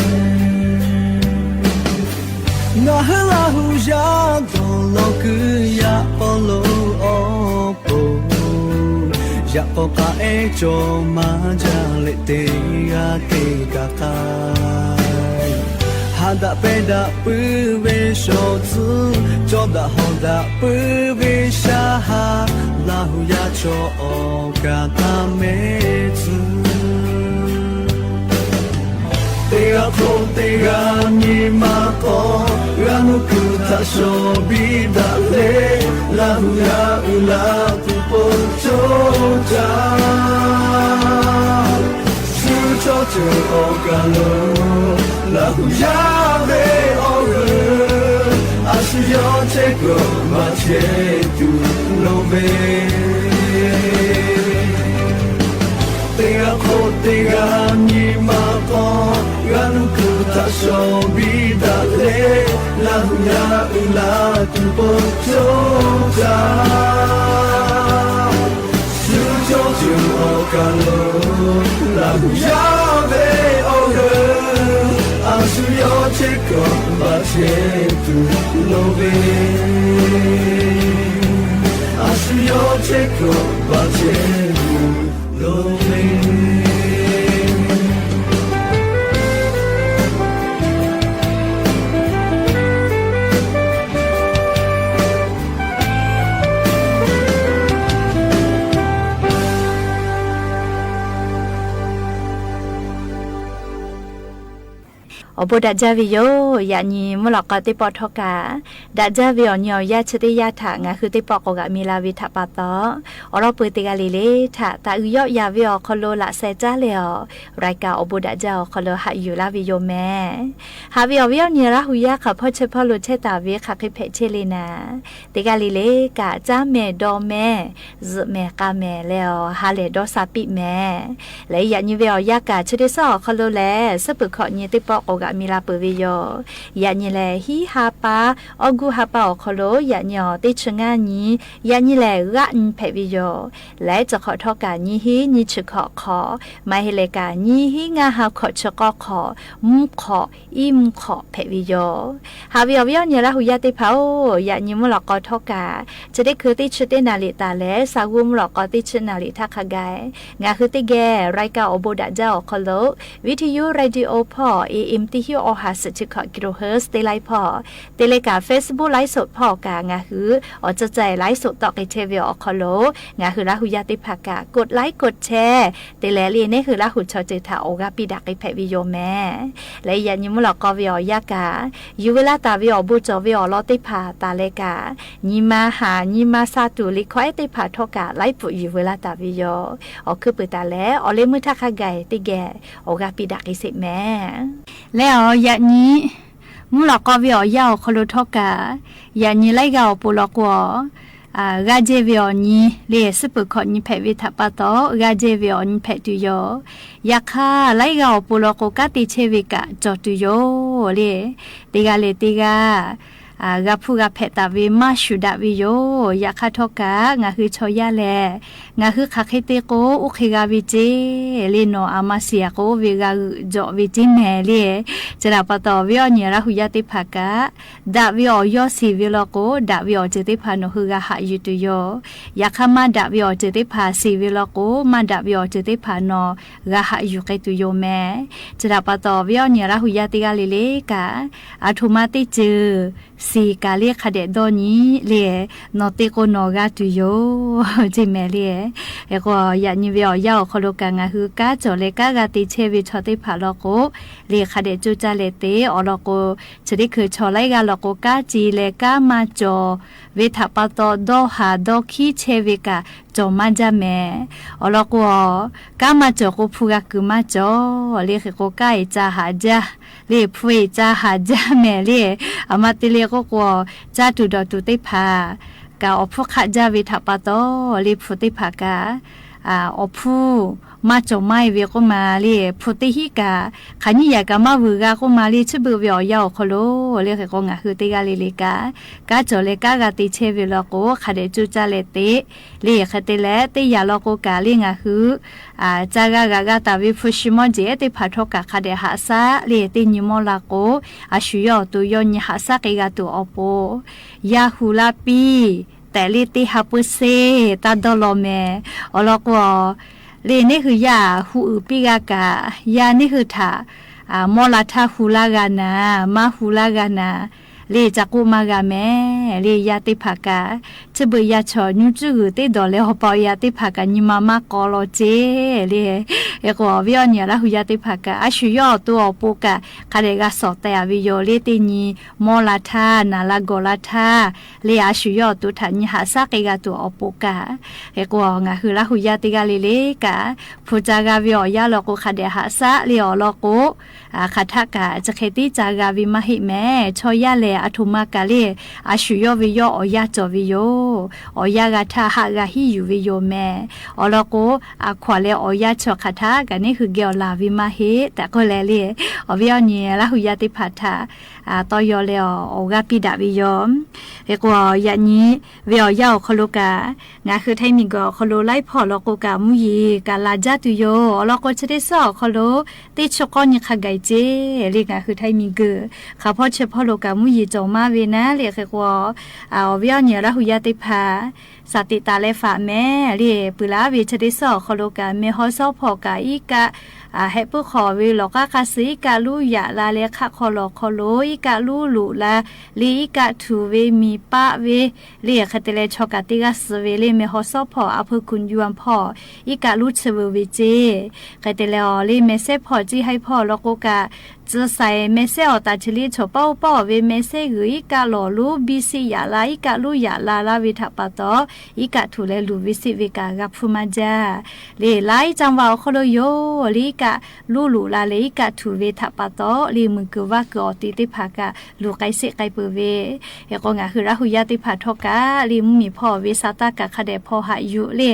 Ngaˬ hui Laˇ huˍ yaˇ dawˬ law kuiˬ yaˇ awˬ lonˉ awˬ pon, yaꞈ k'aw k'a ehˉ cawˬ maˇ jaˇ leh teˇ g'aˇ teˇ kaꞈ k'ai. Haꞈ daꞈ pehˇ daꞈ puiˉ ve shawˍ tcuhˉ, cawˇ daꞈ hawˍ daꞈ puiˉ ve shaˉ haˉ, Laˇ huˍ yaˇ chaw awˬ kaꞈ taˇ mehˉ tcuh. Teˇ g'aˇ hk'oˆ teˇ g'aˇ nyi ma k'aw, g'a nuˇ kuiˬ htaꞈ shawˍ biˇ daꞈ leh, Laˇ huˍ yaˇ uiˍ la tuˬ po cawˇ caˇ. Shu cawˇ ceuˬ awˬ kaˬ lo, Laˇ huˍ yaˇ ve awˬ g'euˆ, a shu yawˇ chehˇ kuiˬ awˬ baˬ chehˇ tuˬ loˍ ve. Teˇ g'aˇ hk'oˆ teˇ g'aˇ nyi ma k'aw, g'a nuˇ kuiˬ htaꞈ shawˍ biˇ daꞈ leh, Laˇ huˍ yaˇ uiˍ la tuˬ po cawˇ caˇ. Shu cawˇ ceuˬ awˬ kaˬ lo, Laˇ huˍ yaˇ ve awˬ g'euˆ, a shu yawˇ chehˇ kuiˬ awˬ baˬ chehˇ tuˬ loˍ ve. A shu yawˇ chehˇ kuiˬ awˬ baˬ chehˇ tuˬ loˍ ve. Awˬ bon daꞈ jaˇ ve yoˬ. Yaꞈ nyi mvuhˇ lawꞈ k'aw teˇ pawˆ htawˇ kaꞈ, daꞈ jaˇ ve awˬ nyi awˬ yanˇ chi teˇ yanˇ htaꞈ ngaˬ hui teˇ pawˆ k'awꞈ g'aꞈ mi la ve htaꞈ pa taw, awˬ lawn peuˬ teˇ g'aˇ le le htaꞈ taꞈ uiˍ yawˆ yan ve awˬ hk'aw lo laꞈ sheh caˉ leh awˬ, รายการ awˬ bon daꞈ jaˇ awˬ hk'aw lo haꞈ yuˬ laˇ ve yoˬ mehˍ. Haꞈ ve awˬ viˉ awˬ nyi Laˇ hu yaˇ hk'aˬ hpawˇ chi hpawˇ lo chehˇ taˍ ve hk'aˬ hk'e hpehꞈ chehˇ le naˍ, teˇ g'aˇ le le kaꞈ caˉ mehˍ dawˇ mehˍ, zuhꞈ mehˍ k'a mehˍ leh awˬ ha lehˬ dawˇ sha piˇ mehˍ. Leh yaꞈ nyi ve awˬ yanˇ kaꞈ chi teˇ suhˉ awˬ hk'aw lo lehˬ, suhˉ peuˬ hkawꞈ nyi teˇ pawˆ k'awꞈ g'aꞈ mi la peuˬ ve yoˬ. Yaꞈ nyi lehˬ hiˉ ha pa, awˇ guˇ ha pa awˬ hk'aw lo yaꞈ nyi awˬ teˇ chi ngaˇ nyi, yaꞈ nyi lehˬ g'aˆ nyi hpehꞈ ve yoˬ. Leh chi hk'awꞈ htawˇ kaꞈ nyiˇ hinˉ nyiˇ chi hkawꞈ hk'awꞈ, maˇ heˆ leh kaꞈ nyiˇ hinˉ ngaˇ ha hkawꞈ chi k'awˇ hk'awꞈ, mvuhˇ hk'awꞈ iˉ mvuhˇ hk'awꞈ hpehꞈ ve yoˬ. Haꞈ ve awˬ viˉ awˬ nyi Laˇ hu yaˇ teˇ hpaˍ-oˬ, yaꞈ nyi mvuhˇ lawꞈ k'aw htawˇ kaꞈ, chi teˇ hkui teˇ chi teˇ naˍ riˍ taˍ leh, sa g'uˇ mvuhˇ lawꞈ k'aw teˇ chi naˍ riˍ htaˇ hk'a gaˬ, ngaˬ hui teˇ geh รายการ awˬ bon daꞈ jaˇ awˬ hk'aw lo, วิทยุ radio หรือเปล่า เอ เอ็ม ที่ฮิวออฮาสุดที่ขอกิโลเฮิรตซ์ teˇ ไลฟ์ หรือเปล่า teˇ ไลฟ์ kaꞈ Facebook ไลฟ์สด หรือเปล่า kaꞈ ngaˬ hui awˬ cawˇ cawˇ ไลฟ์ หรือเปล่า tawˆ k'ai chehˇ ve awˬ hk'aw lo, ngaˬ hui Laˇ hu yaˇ teˇ hpaˍ kaꞈ กดไลค์ กดแชร์ te leh le neˇ hui Laˇ hu chaw ceuˬ htaꞈ awˬ g'aˇ piˇ daꞈ k'ai hpehꞈ ve yoˬ mehˍ. Leh yaꞈ nyi mvuhˇ lawꞈ k'aw ve awˬ yanˇ kaꞈ, yuˬ ve laˇ taˍ ve awˬ bon cawˬ ve awˬ lawn teˇ hpaˍ taˍ leh kaꞈ, nyi ma haˍ nyi ma sha tuˬ liꞈ hkawˇ ehˉ teˇ hpaˍ htawˇ kaꞈ laiˉ pfuhꞈ yuˬ ve laˇ taˍ ve yoˬ. Awˬ hkuiˉ puiˍ taˍ leh awˬ leh meuˇ htaˇ hk'a gaˬ teˇ geh awˬ g'aˇ piˇ daꞈ k'ai sheˍ mehˍ. Leh awˬ yaꞈ nyi mvuhˇ lawꞈ k'aw ve awˬ yanˇ awˬ hk'aw lo htawˇ kaꞈ, yaꞈ nyi laiˉ g'aˇ awˬ pon law k'o, g'aˇ jehˇ ve awˬ nyi le suhˉ peuˬ hkawꞈ nyi hpehꞈ ve htaꞈ pa taw, g'aˇ jehˇ ve awˬ nyi hpehꞈ tuˬ yoˬ. Yaꞈ hk'aˇ laiˉ g'aˇ awˬ pon law k'o, kanˉ te chehˇ ve kaꞈ cawˬ tuˬ yoˬ le. Teˇ g'aˇ leh teˇ g'aˇ g'a hpuˇ g'a hpehꞈ taˍ ve maˇ shuˍ daꞈ ve yoˬ. Yaꞈ hk'aˇ htawˇ kaꞈ ngaˬ hui chaw yaˇ lehˬ, ngaˬ hui hk'aˬ hk'e te k'o oˇ hk'e g'a ve ceˇ le, nawˬ a ma shiˍ a k'o oˇ ve g'a g'euꞈ jawꞈ ve ceˇ mehˍ le. Chi htaꞈ pa taw awˬ viˉ awˬ nyi Laˇ hu yaˇ teˇ hpaˍ kaꞈ, daꞈ ve awˬ yawˇ shiˍ ve law k'o, daꞈ ve awˬ ceuˬ teˇ hpaˍ nawˬ hui g'a haꞈ yuˬ tuˬ yoˬ. Yaꞈ hk'aˇ maˇ daꞈ ve awˬ ceuˬ teˇ hpaˍ shiˍ ve law k'o, maˇ daꞈ ve awˬ ceuˬ teˇ hpaˍ nawˬ g'a haꞈ yuˬ k'ai tuˬ yoˬ mehˍ. Chi htaꞈ pa taw awˬ viˉ awˬ nyi Laˇ hu yaˇ teˇ g'aˇ le le kaꞈ, aˬ htoꞈ ma teˇ ceuˬ shiˍ kaꞈ le hk'a dehꞈ dawˇ nyi le, nawˬ te k'o nawˬ g'a tuˬ yoˬ ceˇ mehˍ le. Hk'e k'o yaꞈ nyi ve awˬ yanˇ awˬ hk'aw lo kaꞈ ngaˬ hui kanˉ cawˬ leh kanˉ g'a te chehˇ ve chaw teˇ hpaˍ law k'o, le hk'a dehꞈ coˇ caˇ leh te awˬ lawn k'o, chi teˇ hkui chaw laiˉ g'aˇ law k'o kanˉ ce leh kanˉ maˇ cawˬ ve htaꞈ pa taw dawˇ haˍ dawˇ hkiˉ chehˇ ve kaꞈ cawˬ maˇ jaˇ mehˍ. Awˬ lawn k'o, kanˉ maˇ cawˬ k'o hpu g'a kuiˬ maˇ cawˬ le. Hk'e k'o kanˉ eˍ ca haˍ jaˇ le, hpu eˍ ca haˍ jaˇ mehˍ le. Aˬ ma te le k'oˆ k'o, caˇ tuˬ dawˬ tuˬ teˇ hpaˍ kaꞈ awˬ hpfuhˇ hk'aˆ jaˇ ve htaꞈ pa taw le hpu teˇ hpaˍ kaꞈ awˬ hpfuhˇ maˇ cawˬ maˇ e ve k'oˆ ma le, hpu teˇ hinˉ kaꞈ hk'aˬ nyiˇ yaꞈ kaꞈ maˇ vuiˬ g'a k'oˆ ma le. Chi beuꞈ ve awˬ yanˇ awˬ hk'aw lo le hk'e k'o ngaˬ hui teˇ g'aˇ le le kaꞈ, kanˉ cawˬ leh kanˉ g'a te chehˇ ve law k'o hk'a dehꞈ coˇ caˇ leh te le. Hk'e te leh teˇ yaꞈ law k'o kaꞈ le ngaˬ hui ca g'a g'aꞈ g'a taˍ ve hpu shi mawˇ jeˬ ehˉ teˇ hpaˍ htawˇ kaꞈ hk'a dehꞈ haꞈ shaˉ le. Teˇ nyi mawˇ la k'o, a shu yawˇ awˬ to yawˇ nyi haꞈ shaˉ k'ai g'a tuˬ awˬ pon, yaˇ hu laˇ piˇ tehꞈ le teˇ ha pui se taˇ dawˇ law mehˍ. Awˬ lawn k'o, le neˇ hui yaˇ hu uiˍ piˇ g'a kaꞈ, yaˇ neˇ hui htaꞈ mawˇ la htaˇ hu laˇ g'a naˍ, maˇ hu laˇ g'a naˍ le ca k'oˆ maˇ g'a mehˍ le. Yaˇ teˇ hpaˍ kaꞈ, chi beuꞈ yaˇ chaw nyiˇ cuˇ g'uiˬ teˇ dawˬ leh awˬ pa awˬ yaˇ teˇ hpaˍ kaꞈ nyi ma maˇ k'aw law ceˇ le. Hk'e k'o awˬ viˉ awˬ nyi Laˇ hu yaˇ teˇ hpaˍ kaꞈ a shu yawˇ awˬ to awˬ pon kaꞈ hk'a dehꞈ g'a sawˍ teh a ve yoˬ le. Teˇ nyi mawˇ la htaˇ, naˍ la gawˬ la htaˇ le a shu yawˇ awˬ to htaꞈ nyi haꞈ shaˉ k'ai g'a tuˬ awˬ pon kaꞈ, hk'e k'o ngaˬ hui Laˇ hu yaˇ teˇ g'aˇ le le kaꞈ, hpu ca g'a ve awˬ yanˇ law k'o hk'a dehꞈ haꞈ shaˉ le. Awˬ lawn k'o, hk'aˬ htaˆ kaꞈ chi hk'e tiˉ ca g'a ve maˇ heˆ mehˍ. Chaw yaˇ lehˬ aˬ htoꞈ ma kaꞈ le, a shu yawˇ ve yawˇ awˬ yanˇ cawˬ ve yoˬ. Awˬ yanˇ g'a htaˇ haˆ g'a hiˉ yuˬ ve yoˬ mehˍ. Awˬ lawn k'o, a hkaw-anˬ leh awˬ yanˇ chaw hk'aˬ htaˆ kaꞈ neˇ hui geh awˬ laˬ ve maˇ heˆ tehꞈ k'oˆ leh le, awˬ viˉ awˬ nyi Laˇ hu yaˇ teˇ hpaˍ htaꞈ tawˇ yaw leh awˬ g'aˇ piˇ daꞈ ve yoˬ. Hk'e k'o yaꞈ nyi ve awˬ yanˇ awˬ hk'aw lo kaꞈ, ngaˬ hui Htaiˇ miˬguiˬ awˬ hk'aw lo laiˉ hpawˇ awˬ lawn k'o kaꞈ mvuhˇ yeˬ kaꞈ laˬ jaˇ tuˬ yoˬ. Awˬ lawn k'o chi teˇ suhˉ awˬ hk'aw lo teˇ chi k'awˇ nyi hk'a gaˬ ceˇ le ngaˬ hui Htaiˇ miˬguiˬ hk'aˬ hpawˇ chi hpawˇ lo kaꞈ mvuhˇ yeˬ cawˬ maˇ ve naˉ le. Hk'e k'o, awˬ viˉ awˬ nyi Laˇ hu yaˇ teˇ hpaˍ shaˍ teꞈ taˍ leh faꞈ mehˍ le. Peuˬ laˇ ve chi teˇ suhˉ awˬ hk'aw lo kaꞈ meh haw shawˉ hpawˇ kaꞈ iˉ kaˆ heh puiˉ hk'awꞈ ve lawˬ k'aˉ k'aˇ suh iˉ kaˆ luˇ yaꞈ la leh hk'aˆ hk'aw lawˬ hk'aw lo iˉ kaˆ luˇ loꞈ la le, iˉ kaˆ htuꞈ ve miˬ paˆ ve le. Hk'e te leh chaw kaꞈ teˇ g'aˇ suh ve le meh haw shawˉ hpawˇ a hpu kuiˬ yuˬ a hpawˇ iˉ kaˆ luˇ chi veuˬ ve ceˇ. Hk'e te leh awˬ le meh sehˉ hpawˇ ciˇ haiˉ hpawˇ lawn k'o kaꞈ tcuh saiˍ mehˬ sehˉ awˬ taˍ chi le chaw paˉ oˇ paˉ awˬ ve mehˬ sehˉ g'uiˬ iˉ kaˆ lawˬ lonˉ biˇ siˆ yaꞈ la iˉ kaˆ lonˉ yaꞈ la laˇ ve htaꞈ pa taw, iˉ kaˆ htuꞈ leh luˬ ve siˆ ve kaꞈ g'a hpuˇ maˇ jaˇ. Le laiˉ caˇ va awˬ hk'aw lo yoˬ le iˉ kaˆ lonˉ loꞈ la leh iˉ kaˆ htuꞈ ve htaꞈ pa taw le muiˬ kuiˬ vaˇ kuiˬ awˬ te teˇ hpaˍ kaꞈ luˬ k'ai sheˆ k'ai peuˬ ve. Hk'e k'o ngaˬ hui Laˇ hu yaˇ teˇ hpaˍ htawˇ kaꞈ le mvuhˇmiˬ hpawˇ ve sa taˇ kaꞈ hk'a dehꞈ hpaw haꞈ yuˬ le.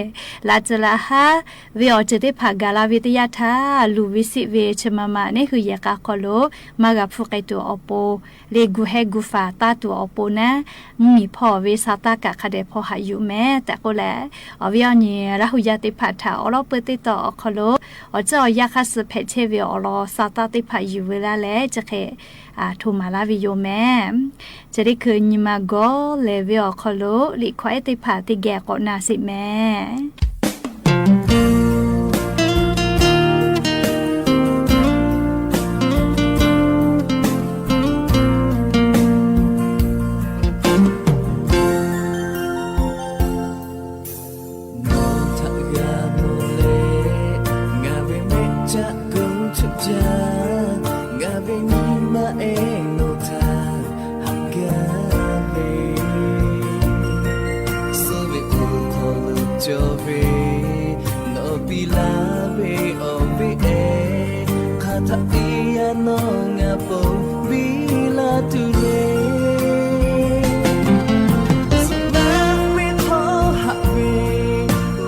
Laꞈ ceuˬ laꞈ haˉ ve awˬ ceuˬ teˇ hpaˍ gaˬ la ve teˇ yanˇ htaˇ, luˬ ve siˆ ve chi ma ma neˇ hui yehˬ k'a hk'aw lo maˇ g'a hpuˇ k'ai tuˬ awˬ pon le gu hehˉ gu faˍ taˇ tuˬ awˬ pon naˉ, mvuhˇmiˬ hpawˇ ve sa taˇ kaꞈ hk'a dehꞈ hpaw haꞈ yuˬ mehˍ tehꞈ k'oˆ leh, awˬ viˉ awˬ nyi Laˇ hu yaˇ teˇ hpaˍ htaꞈ awˬ lawˉ peuˇ teˇ taw awˬ hk'aw lo awˬ ceuˬ awˬ yanˇ hk'aˇ suh hpehꞈ chehˇ ve awˬ lawn sa taˇ teˇ hpaˍ yuˬ ve laˇ leh chi hk'e hto maˍ laˇ ve yoˬ mehˍ. Chi teˇ hkui nyi ma gawˇ lehˬ ve awˬ hk'aw lo liꞈ hkawˇ ehˉ teˇ hpaˍ teˇ geh k'awꞈ na sheˍ mehˍ. Nawˬ htaꞈ g'a mawˬ leh, ngaˬ ve mehˆ caˆ gu chuˆ jaˇ, ngaˬ ve nyi ma ehˉ nawˬ htaꞈ haꞈ gaˇ ve. Suh ve awˬ hk'aw lo cawˬ ve, nawˬ piˇ laˇ ve awˬ ve ehˉ, hk'aˬ htaꞈ te yaˇ nawˬ ngaˬ ponˬ piˇ laˇ tuˬ le. Suhˍ naˆ ve htawˇ haꞈ ve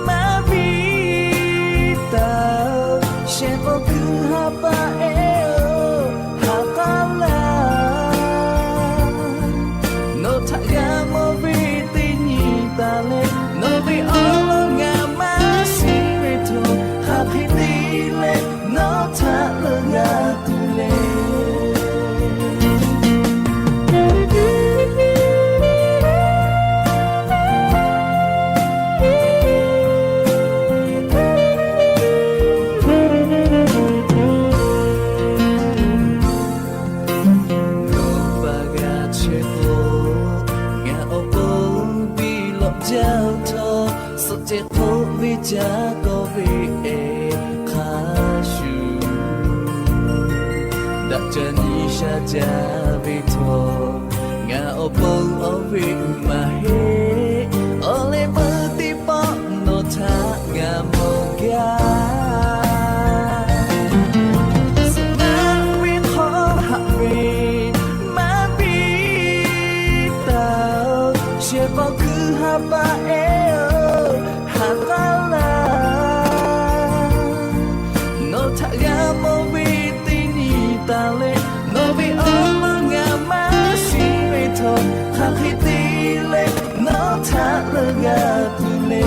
maˇ biˇ taˍ, shehˍ k'awꞈ hkuiˇ ha pa ehˉ-oˬ, ha k'aˉ laˇ. Nawˬ htaꞈ g'a mawˬ ve teˇ nyi taˍ leh, nawˬ ve awˬ lawn ngaˬ maˇ shiˍ ve htawˇ, hk'aˬ hk'e te leh nawˬ htaꞈ leuˆ g'a tuˬ le. Nawˬ pa g'a chehˇ k'o, ngaˬ awˬ pon biˇ lawꞈ jaˇ htawˇ, suhˆ ceh hk'oˆ ve caˇ kawˆ ve ehˉ hk'a shuˍ, daꞈ ca nyi sha ca ve htawˇ, ngaˬ awˬ pon awˬ ve maˇ heˆ. Awˬ leh meuˇ teˇ pawˆ nawˬ htaꞈ ngaˬ mawˬ gaˇ. Suhˍ naˆ ve htawˇ haꞈ ve maˇ biˇ taˍ-oˬ, shehˍ k'awꞈ hkuiˇ ha pa ehˉ-oˬ, ha k'aˉ laˇ. Nawˬ htaꞈ g'a mawˬ ve teˇ nyi taˍ leh, nawˬ ve awˬ lawn ngaˬ maˇ shiˍ ve htawˇ, hk'aˬ hk'e te leh nawˬ htaꞈ leuˆ g'a tuˬ le.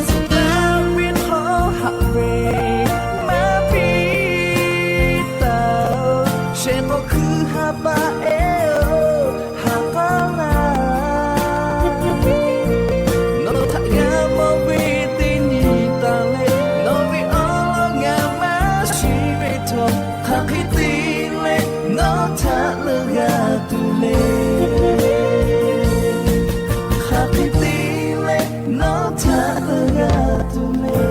Suhˍ naˆ ve htawˇ haꞈ ve maˇ biˇ taˍ-oˬ, shehˍ k'awꞈ hkuiˇ ha pa ehˉ-oˬ, ha k'aˉ laˇ. Nawˬ htaꞈ g'a mawˬ ve teˇ nyi taˍ leh, nawˬ ve awˬ lawn ngaˬ maˇ shiˍ ve htawˇ, hk'aˬ hk'e te leh nawˬ htaꞈ leuˆ g'a tuˬ le. Hk'aˬ hk'e te leh nawˬ htaꞈ leuˆ g'a tuˬ le.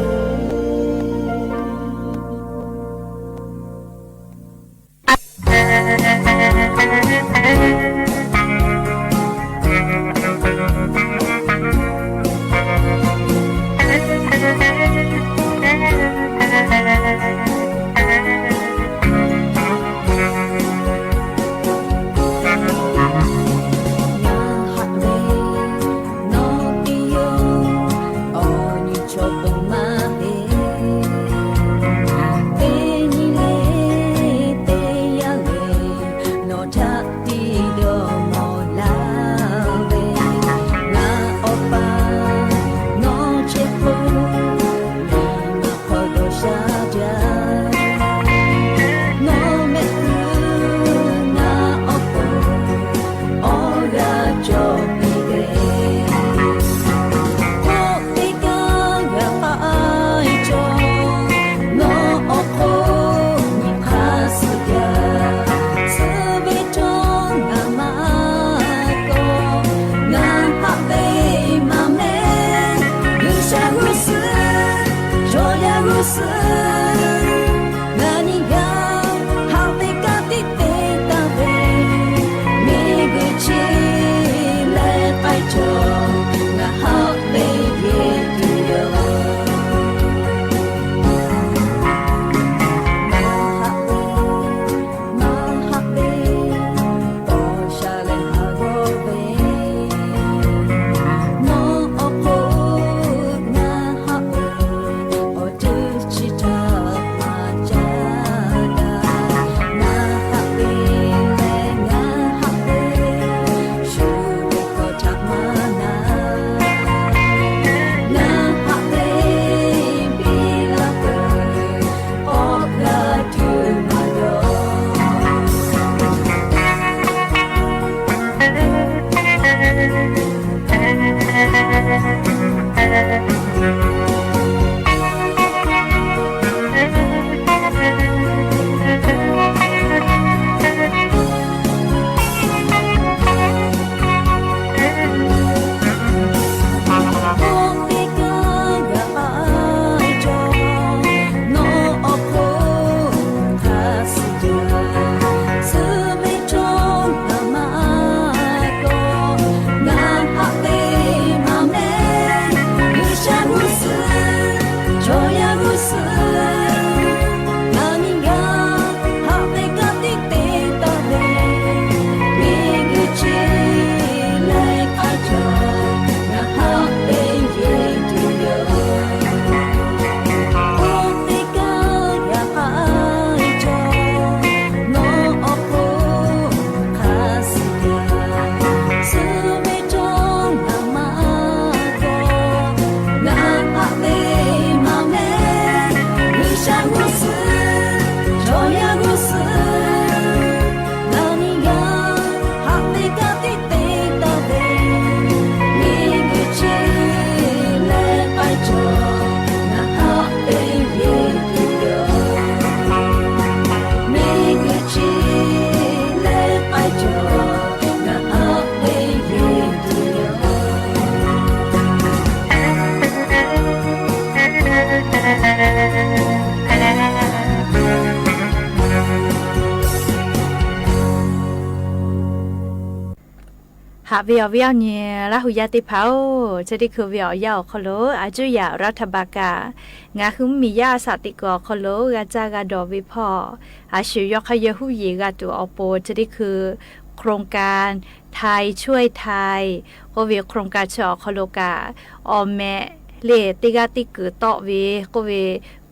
Haꞈ ve awˬ viˉ awˬ nyi Laˇ hu yaˇ teˇ hpaˍ-oˬ, chi teˇ hkui ve awˬ yanˇ awˬ hk'aw lo a cuˇ yaꞈ Laˇ htaˇ ba kaꞈ, ngaˬ hui mvuhˇmiˬ yaˇ a shaꞈ teꞈ kuiˬ awˬ hk'aw lo g'a caˇ g'a dawˬ ve hpawˇ, a shu yawˇ hk'aˇ yawˇ huˉ yeˬ g'a tuˬ awˬ pon chi teˇ hkui โครงการ ไทยช่วยไทย k'oˆ ve โครงการ chi awˬ hk'aw lo kaꞈ, awˬ mehˍ lehˬ teˇ g'aˇ teˇ kuiˬ tawˆ ve k'oˆ ve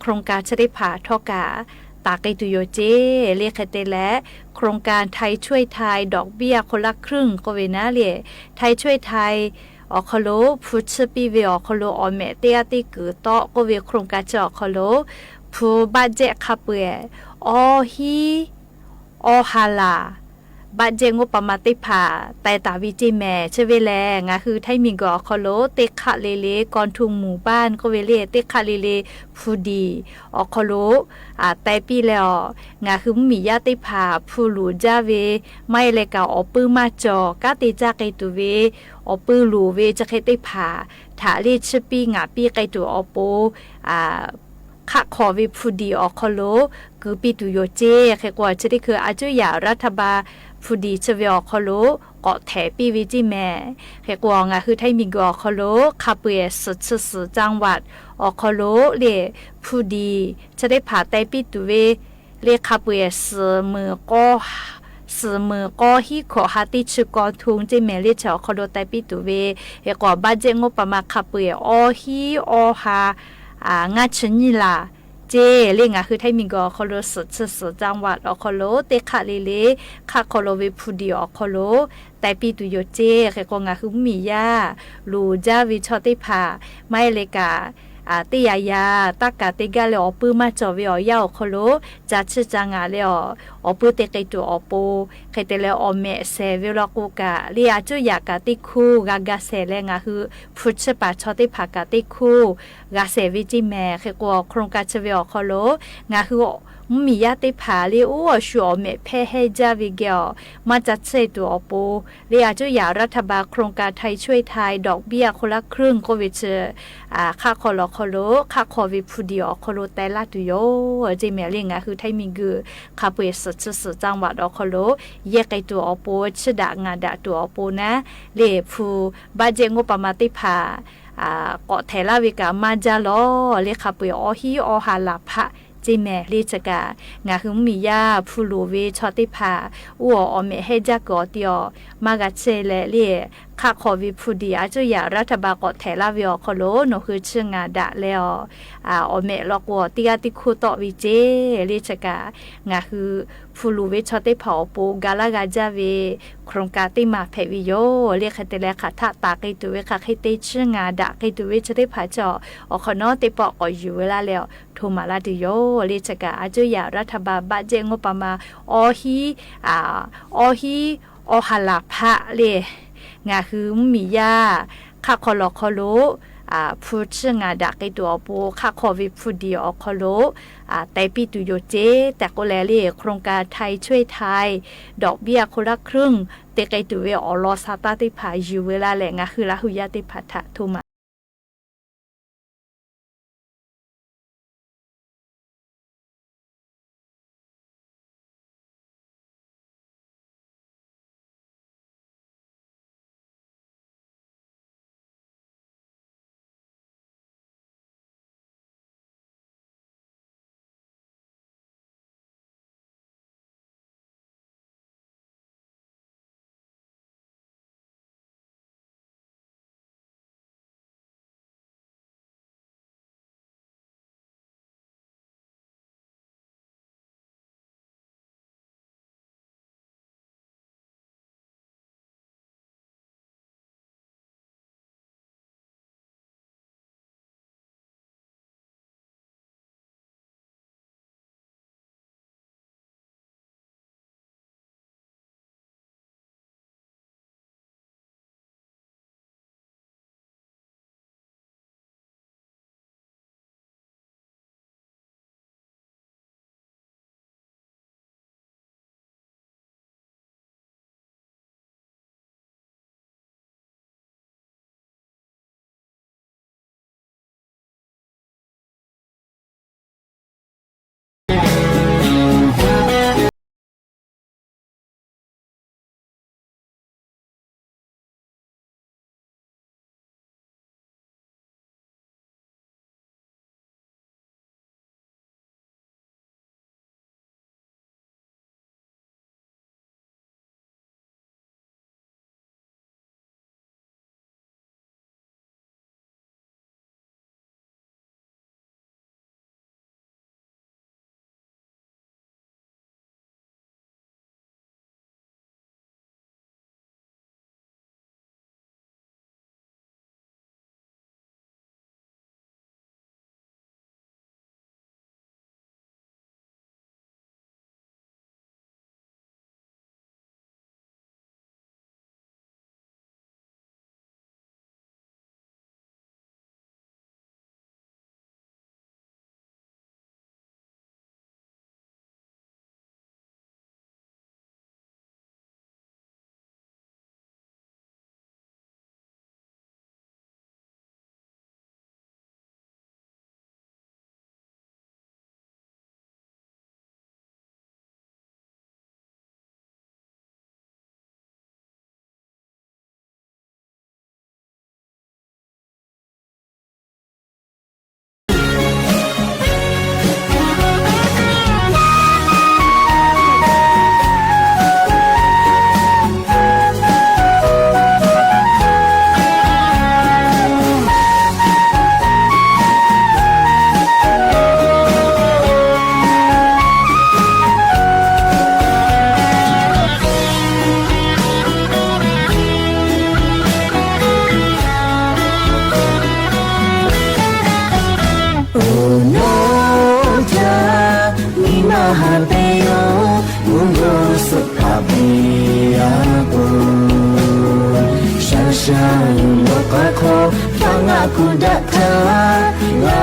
โครงการ chi teˇ hpaˍ htawˇ kaꞈ taˍ k'ai tuˬ yoˬ ceˇ. Lehˬ hk'e te leh โครงการ ไทยช่วยไทย ดอกเบี้ยคนละครึ่ง k'oˆ ve naˉ lehˬ, ไทยช่วยไทย awˬ hk'aw lo hpu chiˇ piˇ ve awˬ hk'aw lo awˬ mehˍ teˇ g'aˇ teˇ kuiˬ tawˆ k'oˆ ve โครงการ chi awˬ hk'aw lo hpu บัตเจ็ต hk'a peu-eˬ awˇ hiˉ awˇ ha laˬ บัตเจ็ต งบประมาณ teˇ hpaˍ teh taˍ ve ceˇ mehˍ. Chi ve lehˬ ngaˬ hui Htaiˇ miˬguiˬ awˬ hk'aw lo teˇ hk'aˆ le le กองทุนหมู่บ้าน k'oˆ ve lehˬ teˇ hk'aˆ le le hpu diˍ awˬ hk'aw lo teh piˇ leh awˬ, ngaˬ hui mvuhˇmiˬ yaˇ teˇ hpaˍ hpu loˍ jaˇ ve maˇ heˆ leh kaꞈ awˬ puiˉ maˇ cawˬ kanˉ te caˇ k'ai tuˬ ve awˬ puiˉ loˍ ve chi hk'e teˇ hpaˍ htaꞈ lehˬ chiˇ piˇ ngaˍ piˇ k'ai tuˬ awˬ pon hk'aˆ hk'aw ve hpu diˍ awˬ hk'aw lo keu piˇ tuˬ yoˬ ceˇ. Hk'e k'o chi teˇ hkui a cuˇ yaꞈ Laˇ htaˇ ba hpu diˍ chi ve awˬ hk'aw lo k'awꞈ htehˍ piˇ ve ceˇ mehˍ. Hk'e k'o ngaˬ hui Htaiˇ miˬguiˬ awˬ hk'aw lo hk'a peu-eˬ suhˍ chi suhˍ จังหวัด awˬ hk'aw lo lehˬ hpu diˍ chi teˇ hpaˍ teh piˇ tuˬ ve lehˬ hk'a peu-eˬ suhˍ meuˍ k'awˇ hiˉ hkawꞈ ha teˇ chi กองทุน ceˇ mehˍ. Lehˬ chi awˬ hk'aw lo teh piˇ tuˬ ve hk'e k'o บัตเจ็ต งบประมาณ hk'a peu-eˬ awˇ hiˉ awˇ ha ngaˇ chi nyiˇ laˬ ceˇ. Lehˬ ngaˬ hui Htaiˇ miˬguiˬ awˬ hk'aw lo suhˍ chi suhˍ จังหวัด awˬ hk'aw lo teˇ hk'aˆ le le hk'aˆ hk'aw lo ve hpu diˍ awˬ hk'aw lo teh piˇ tuˬ yoˬ ceˇ. Hk'e k'o ngaˬ hui mvuhˇmiˬ yaˇ loˍ jaˇ ve chaw teˇ hpaˍ maˇ heˆ leh kaꞈ teˇ yaꞈ yaꞈ taˇ kaˍ te gaˇ leh awˬ puiˉ maˇ cawˬ ve awˬ yanˇ awˬ hk'aw lo ca chiˇ ca ngaˍ leh awˬ, awˬ puiˉ te k'ai tuˬ awˬ pon, hk'e te leh awˬ mehˍ shehˍ ve law k'o kaꞈ lehˬ a cuˇ yaꞈ kaꞈ teˇ hkuˇ g'a ga shehˍ leh ngaˬ hui hpu chiˇ paˍ chaw teˇ hpaˍ kaꞈ teˇ hkuˇ g'a shehˍ ve ceˇ mehˍ. Hk'e k'o โครงการ chi ve awˬ hk'aw lo ngaˬ hui mvuhˇmiˬ yaˇ teˇ hpaˍ lehˬ oˇ awˬ shu awˬ mehˍ hpehˇ hehnˇ jaˇ ve geh awˬ maˇ ca chiˇ tuˬ awˬ pon lehˬ a cuˇ yaꞈ Laˇ htaˇ ba โครงการ ไทยช่วยไทย ดอกเบี้ยคนละครึ่ง k'oˆ ve chi hk'aˆ hk'aw lo awˬ hk'aw lo hk'aˆ hk'aw ve hpu diˍ awˬ hk'aw lo teh laˇ tuˬ yoˬ ceˇ mehˍ. Lehˬ ngaˬ hui Htaiˇ miˬguiˬ hk'a peu-eˬ suhˍ chi suhˍ จังหวัด awˬ hk'aw lo yehˇ k'ai tuˬ awˬ pon chiˇ daꞈ ngaˍ daꞈ tuˬ awˬ pon naˉ lehˬ hpu บัตเจ็ต งบประมาณ teˇ hpaˍ k'awꞈ htehˍ laˇ ve kaꞈ maˇ jaˇ lawˬ. Lehˬ hk'a peu-eˬ awˇ hiˉ awˇ ha laˬ hpaˆ ceˇ mehˍ. Lehˬ chi kaꞈ ngaˬ hui mvuhˇmiˬ yaˇ hpu loˍ ve chaw teˇ hpaˍ oˇ awˬ awˬ mehˍ hehnˇ jaˇ kuiˬ awˬ ti awˬ maˇ g'a chehˇ leh lehˬ hk'aˆ hk'aw ve hpu diˍ a cuˇ yaꞈ Laˇ htaˇ ba k'awꞈ htehˍ laˇ ve awˬ hk'aw lo nawˬ hui chiˇ ngaˍ daꞈ leh awˬ, awˬ mehˍ law k'o teˇ g'aˇ teˇ hkuˇ tawˆ ve ceˇ. Lehˬ chi kaꞈ ngaˬ hui hpu loˍ ve chaw teˇ hpaˍ awˬ pon ga laˇ g'a jaˇ ve โครงการ teˇ maˬ hpehꞈ ve yoˬ. Lehˬ hk'e te leh hk'aˬ htaˆ taˍ k'ai tuˬ ve hk'aˬ hk'e te chiˇ ngaˍ daꞈ k'ai tuˬ ve chi teˇ hpaˍ chi awˬ hk'awꞈ nawˉ teˇ pawˆ k'awꞈ yuˬ ve laˇ leh awˬ hto maˍ laˇ tuˬ yoˬ. Lehˬ chi kaꞈ a cuˇ yaꞈ Laˇ htaˇ ba บัตเจ็ต งบประมาณ awˇ hiˉ awˇ hiˉ awˇ ha laˬ hpaˆ lehˬ ngaˬ hui mvuhˇmiˬ yaˇ hk'aˆ hk'aw lawˬ hk'aw lo hpu chiˇ ngaˍ daꞈ k'ai tuˬ awˬ pon hk'aˆ hk'aw ve hpu diˍ awˬ hk'aw lo teh piˇ tuˬ yoˬ ceˇ tehꞈ k'oˆ leh lehˬ โครงการ ไทยช่วยไทย ดอกเบี้ยคนละครึ่ง te k'ai tuˬ ve awˬ lawn sha taˇ teˇ hpaˍ yuˬ ve laˇ leh ngaˬ hui Laˇ hu yaˇ teˇ hpaˍ htaꞈ hto maˍ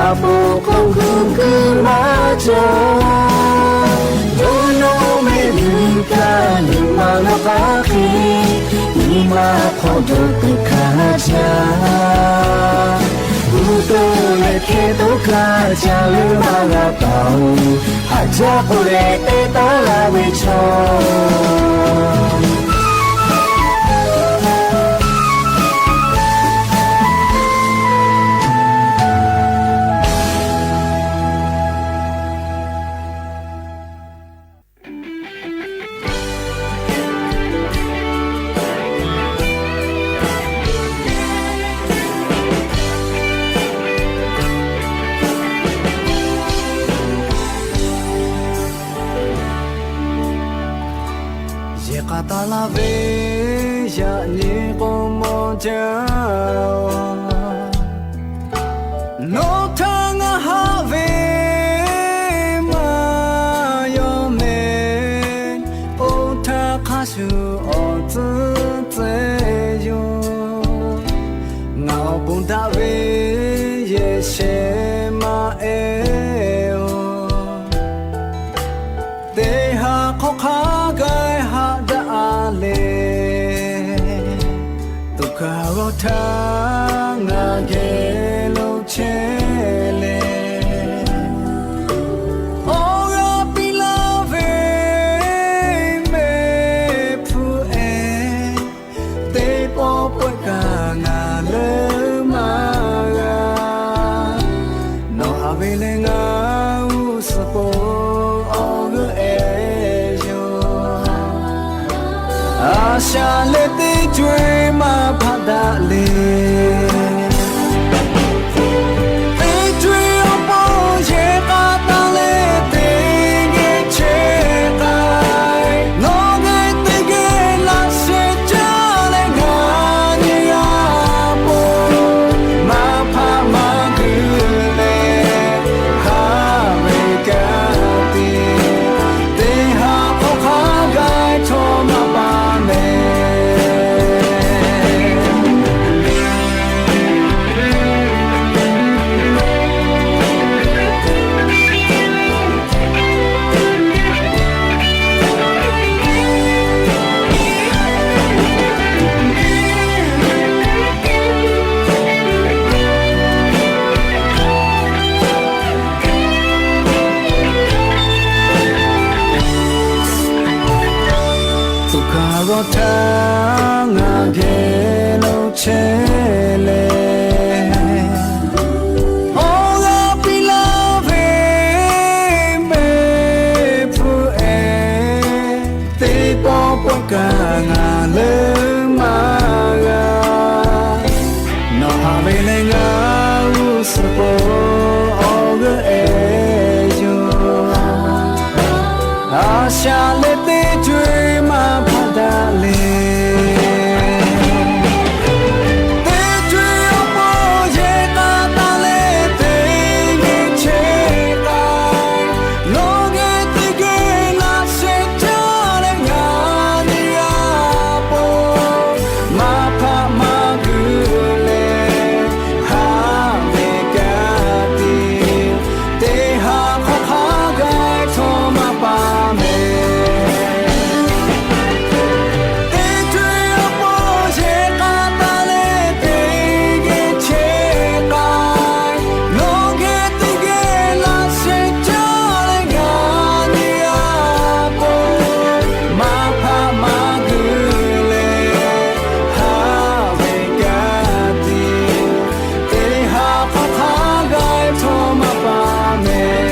A po k'oˆ kuˬ kuˬ maˇ cawˬ. Yawˇ nawˬ mehˆ g'uiˬ kaꞈ nyi ma lawˬ k'aˇ hk'e, nyi ma hk'aw dawˬ tuˬ hkanˍ jaˇ. G'uˇ toˇ leh hkehˇ toˇ kaꞈ ca leuˉ maˇ g'a taˍ-oˬ, haꞈ jaˇ k'oˆ leh teˇ taˉ laˇ ve chaw. Yehˬ k'a taˍ laˇ ve yaꞈ nyi k'o mawˬ jaˇ-oˬ, nawˬ htaꞈ ngaˬ haꞈ ve maˇ yaw mehˍ. Oˇ htaˇ hk'a shuˍ awˬ tcuhˉ tcuhˇ yoˬ. Ngaˬ awˬ pon daꞈ ve yehˬ shehˍ maˇ ehˉ-oˬ, teˇ ha hk'awꞈ hk'a gaˇ haꞈ daꞈ-a le. Tuꞈ hkaˍ g'awˇ htaˇ ngaˬ geh lo chehˇ leh, awˬ g'aˇ piˇ laˇ ve mehˆ hpfuhˇ ehˉ, teˇ pawˆ pawehˇ kaꞈ ngaˬ leuˉ maˇ g'a. Nawˬ haꞈ ve leh ngaˬ g'uˇ suhˍ pon awˬ g'euˆ ehˉ yoˬ. A shaꞈ leh teˇ co-e maˇ hpaˆ daꞈ le. Teˇ co-e awˬ pon yehˬ k'a taˍ leh teˇ geh chehˇ k'ai. Nawˬ geh teˇ geh laꞈ sheh caˇ leh ngaˬ nyi g'a pon, maˇ hpaˆ maˇ guiˬ leh haꞈ ve kaꞈ tiˉ, teˇ ha hk'awꞈ hk'a gaˇ htawˇ maˇ pa mehˍ. Tuꞈ hkaˍ g'awˇ htaˇ ngaˬ geh lo chehˇ leh, awˬ g'aˇ piˇ laˇ ve mehˆ hpfuhˇ ehˉ, teˇ pawˆ pawehˇ kaꞈ ngaˬ leuˉ maˇ g'a. Nawˬ haꞈ ve leh ngaˬ g'uˇ suhˍ pon awˬ g'euˆ ehˉ yoˬ. A shaꞈ leh teˇ co-e maˇ hpaˆ daꞈ le. Teˇ co-e awˬ pon yehˬ k'a taˍ leh teˇ geh chehˇ k'ai. Nawˬ geh teˇ geh laꞈ sheh caˇ leh ngaˬ nyi g'a pon, maˇ hpaˆ maˇ guiˬ leh haꞈ ve kaꞈ tiˉ, teˇ ha hk'awꞈ hk'a gaˇ htawˇ maˇ pa mehˍ. Teˇ co-e awˬ pon yehˬ k'a taˍ leh teˇ geh chehˇ k'ai. Nawˬ geh teˇ geh laꞈ sheh caˇ leh ngaˬ nyi g'a pon, maˇ hpaˆ maˇ guiˬ leh haꞈ ve kaꞈ tiˉ, teˇ ha hk'awꞈ hk'a gaˇ htawˇ maˇ pa mehˍ.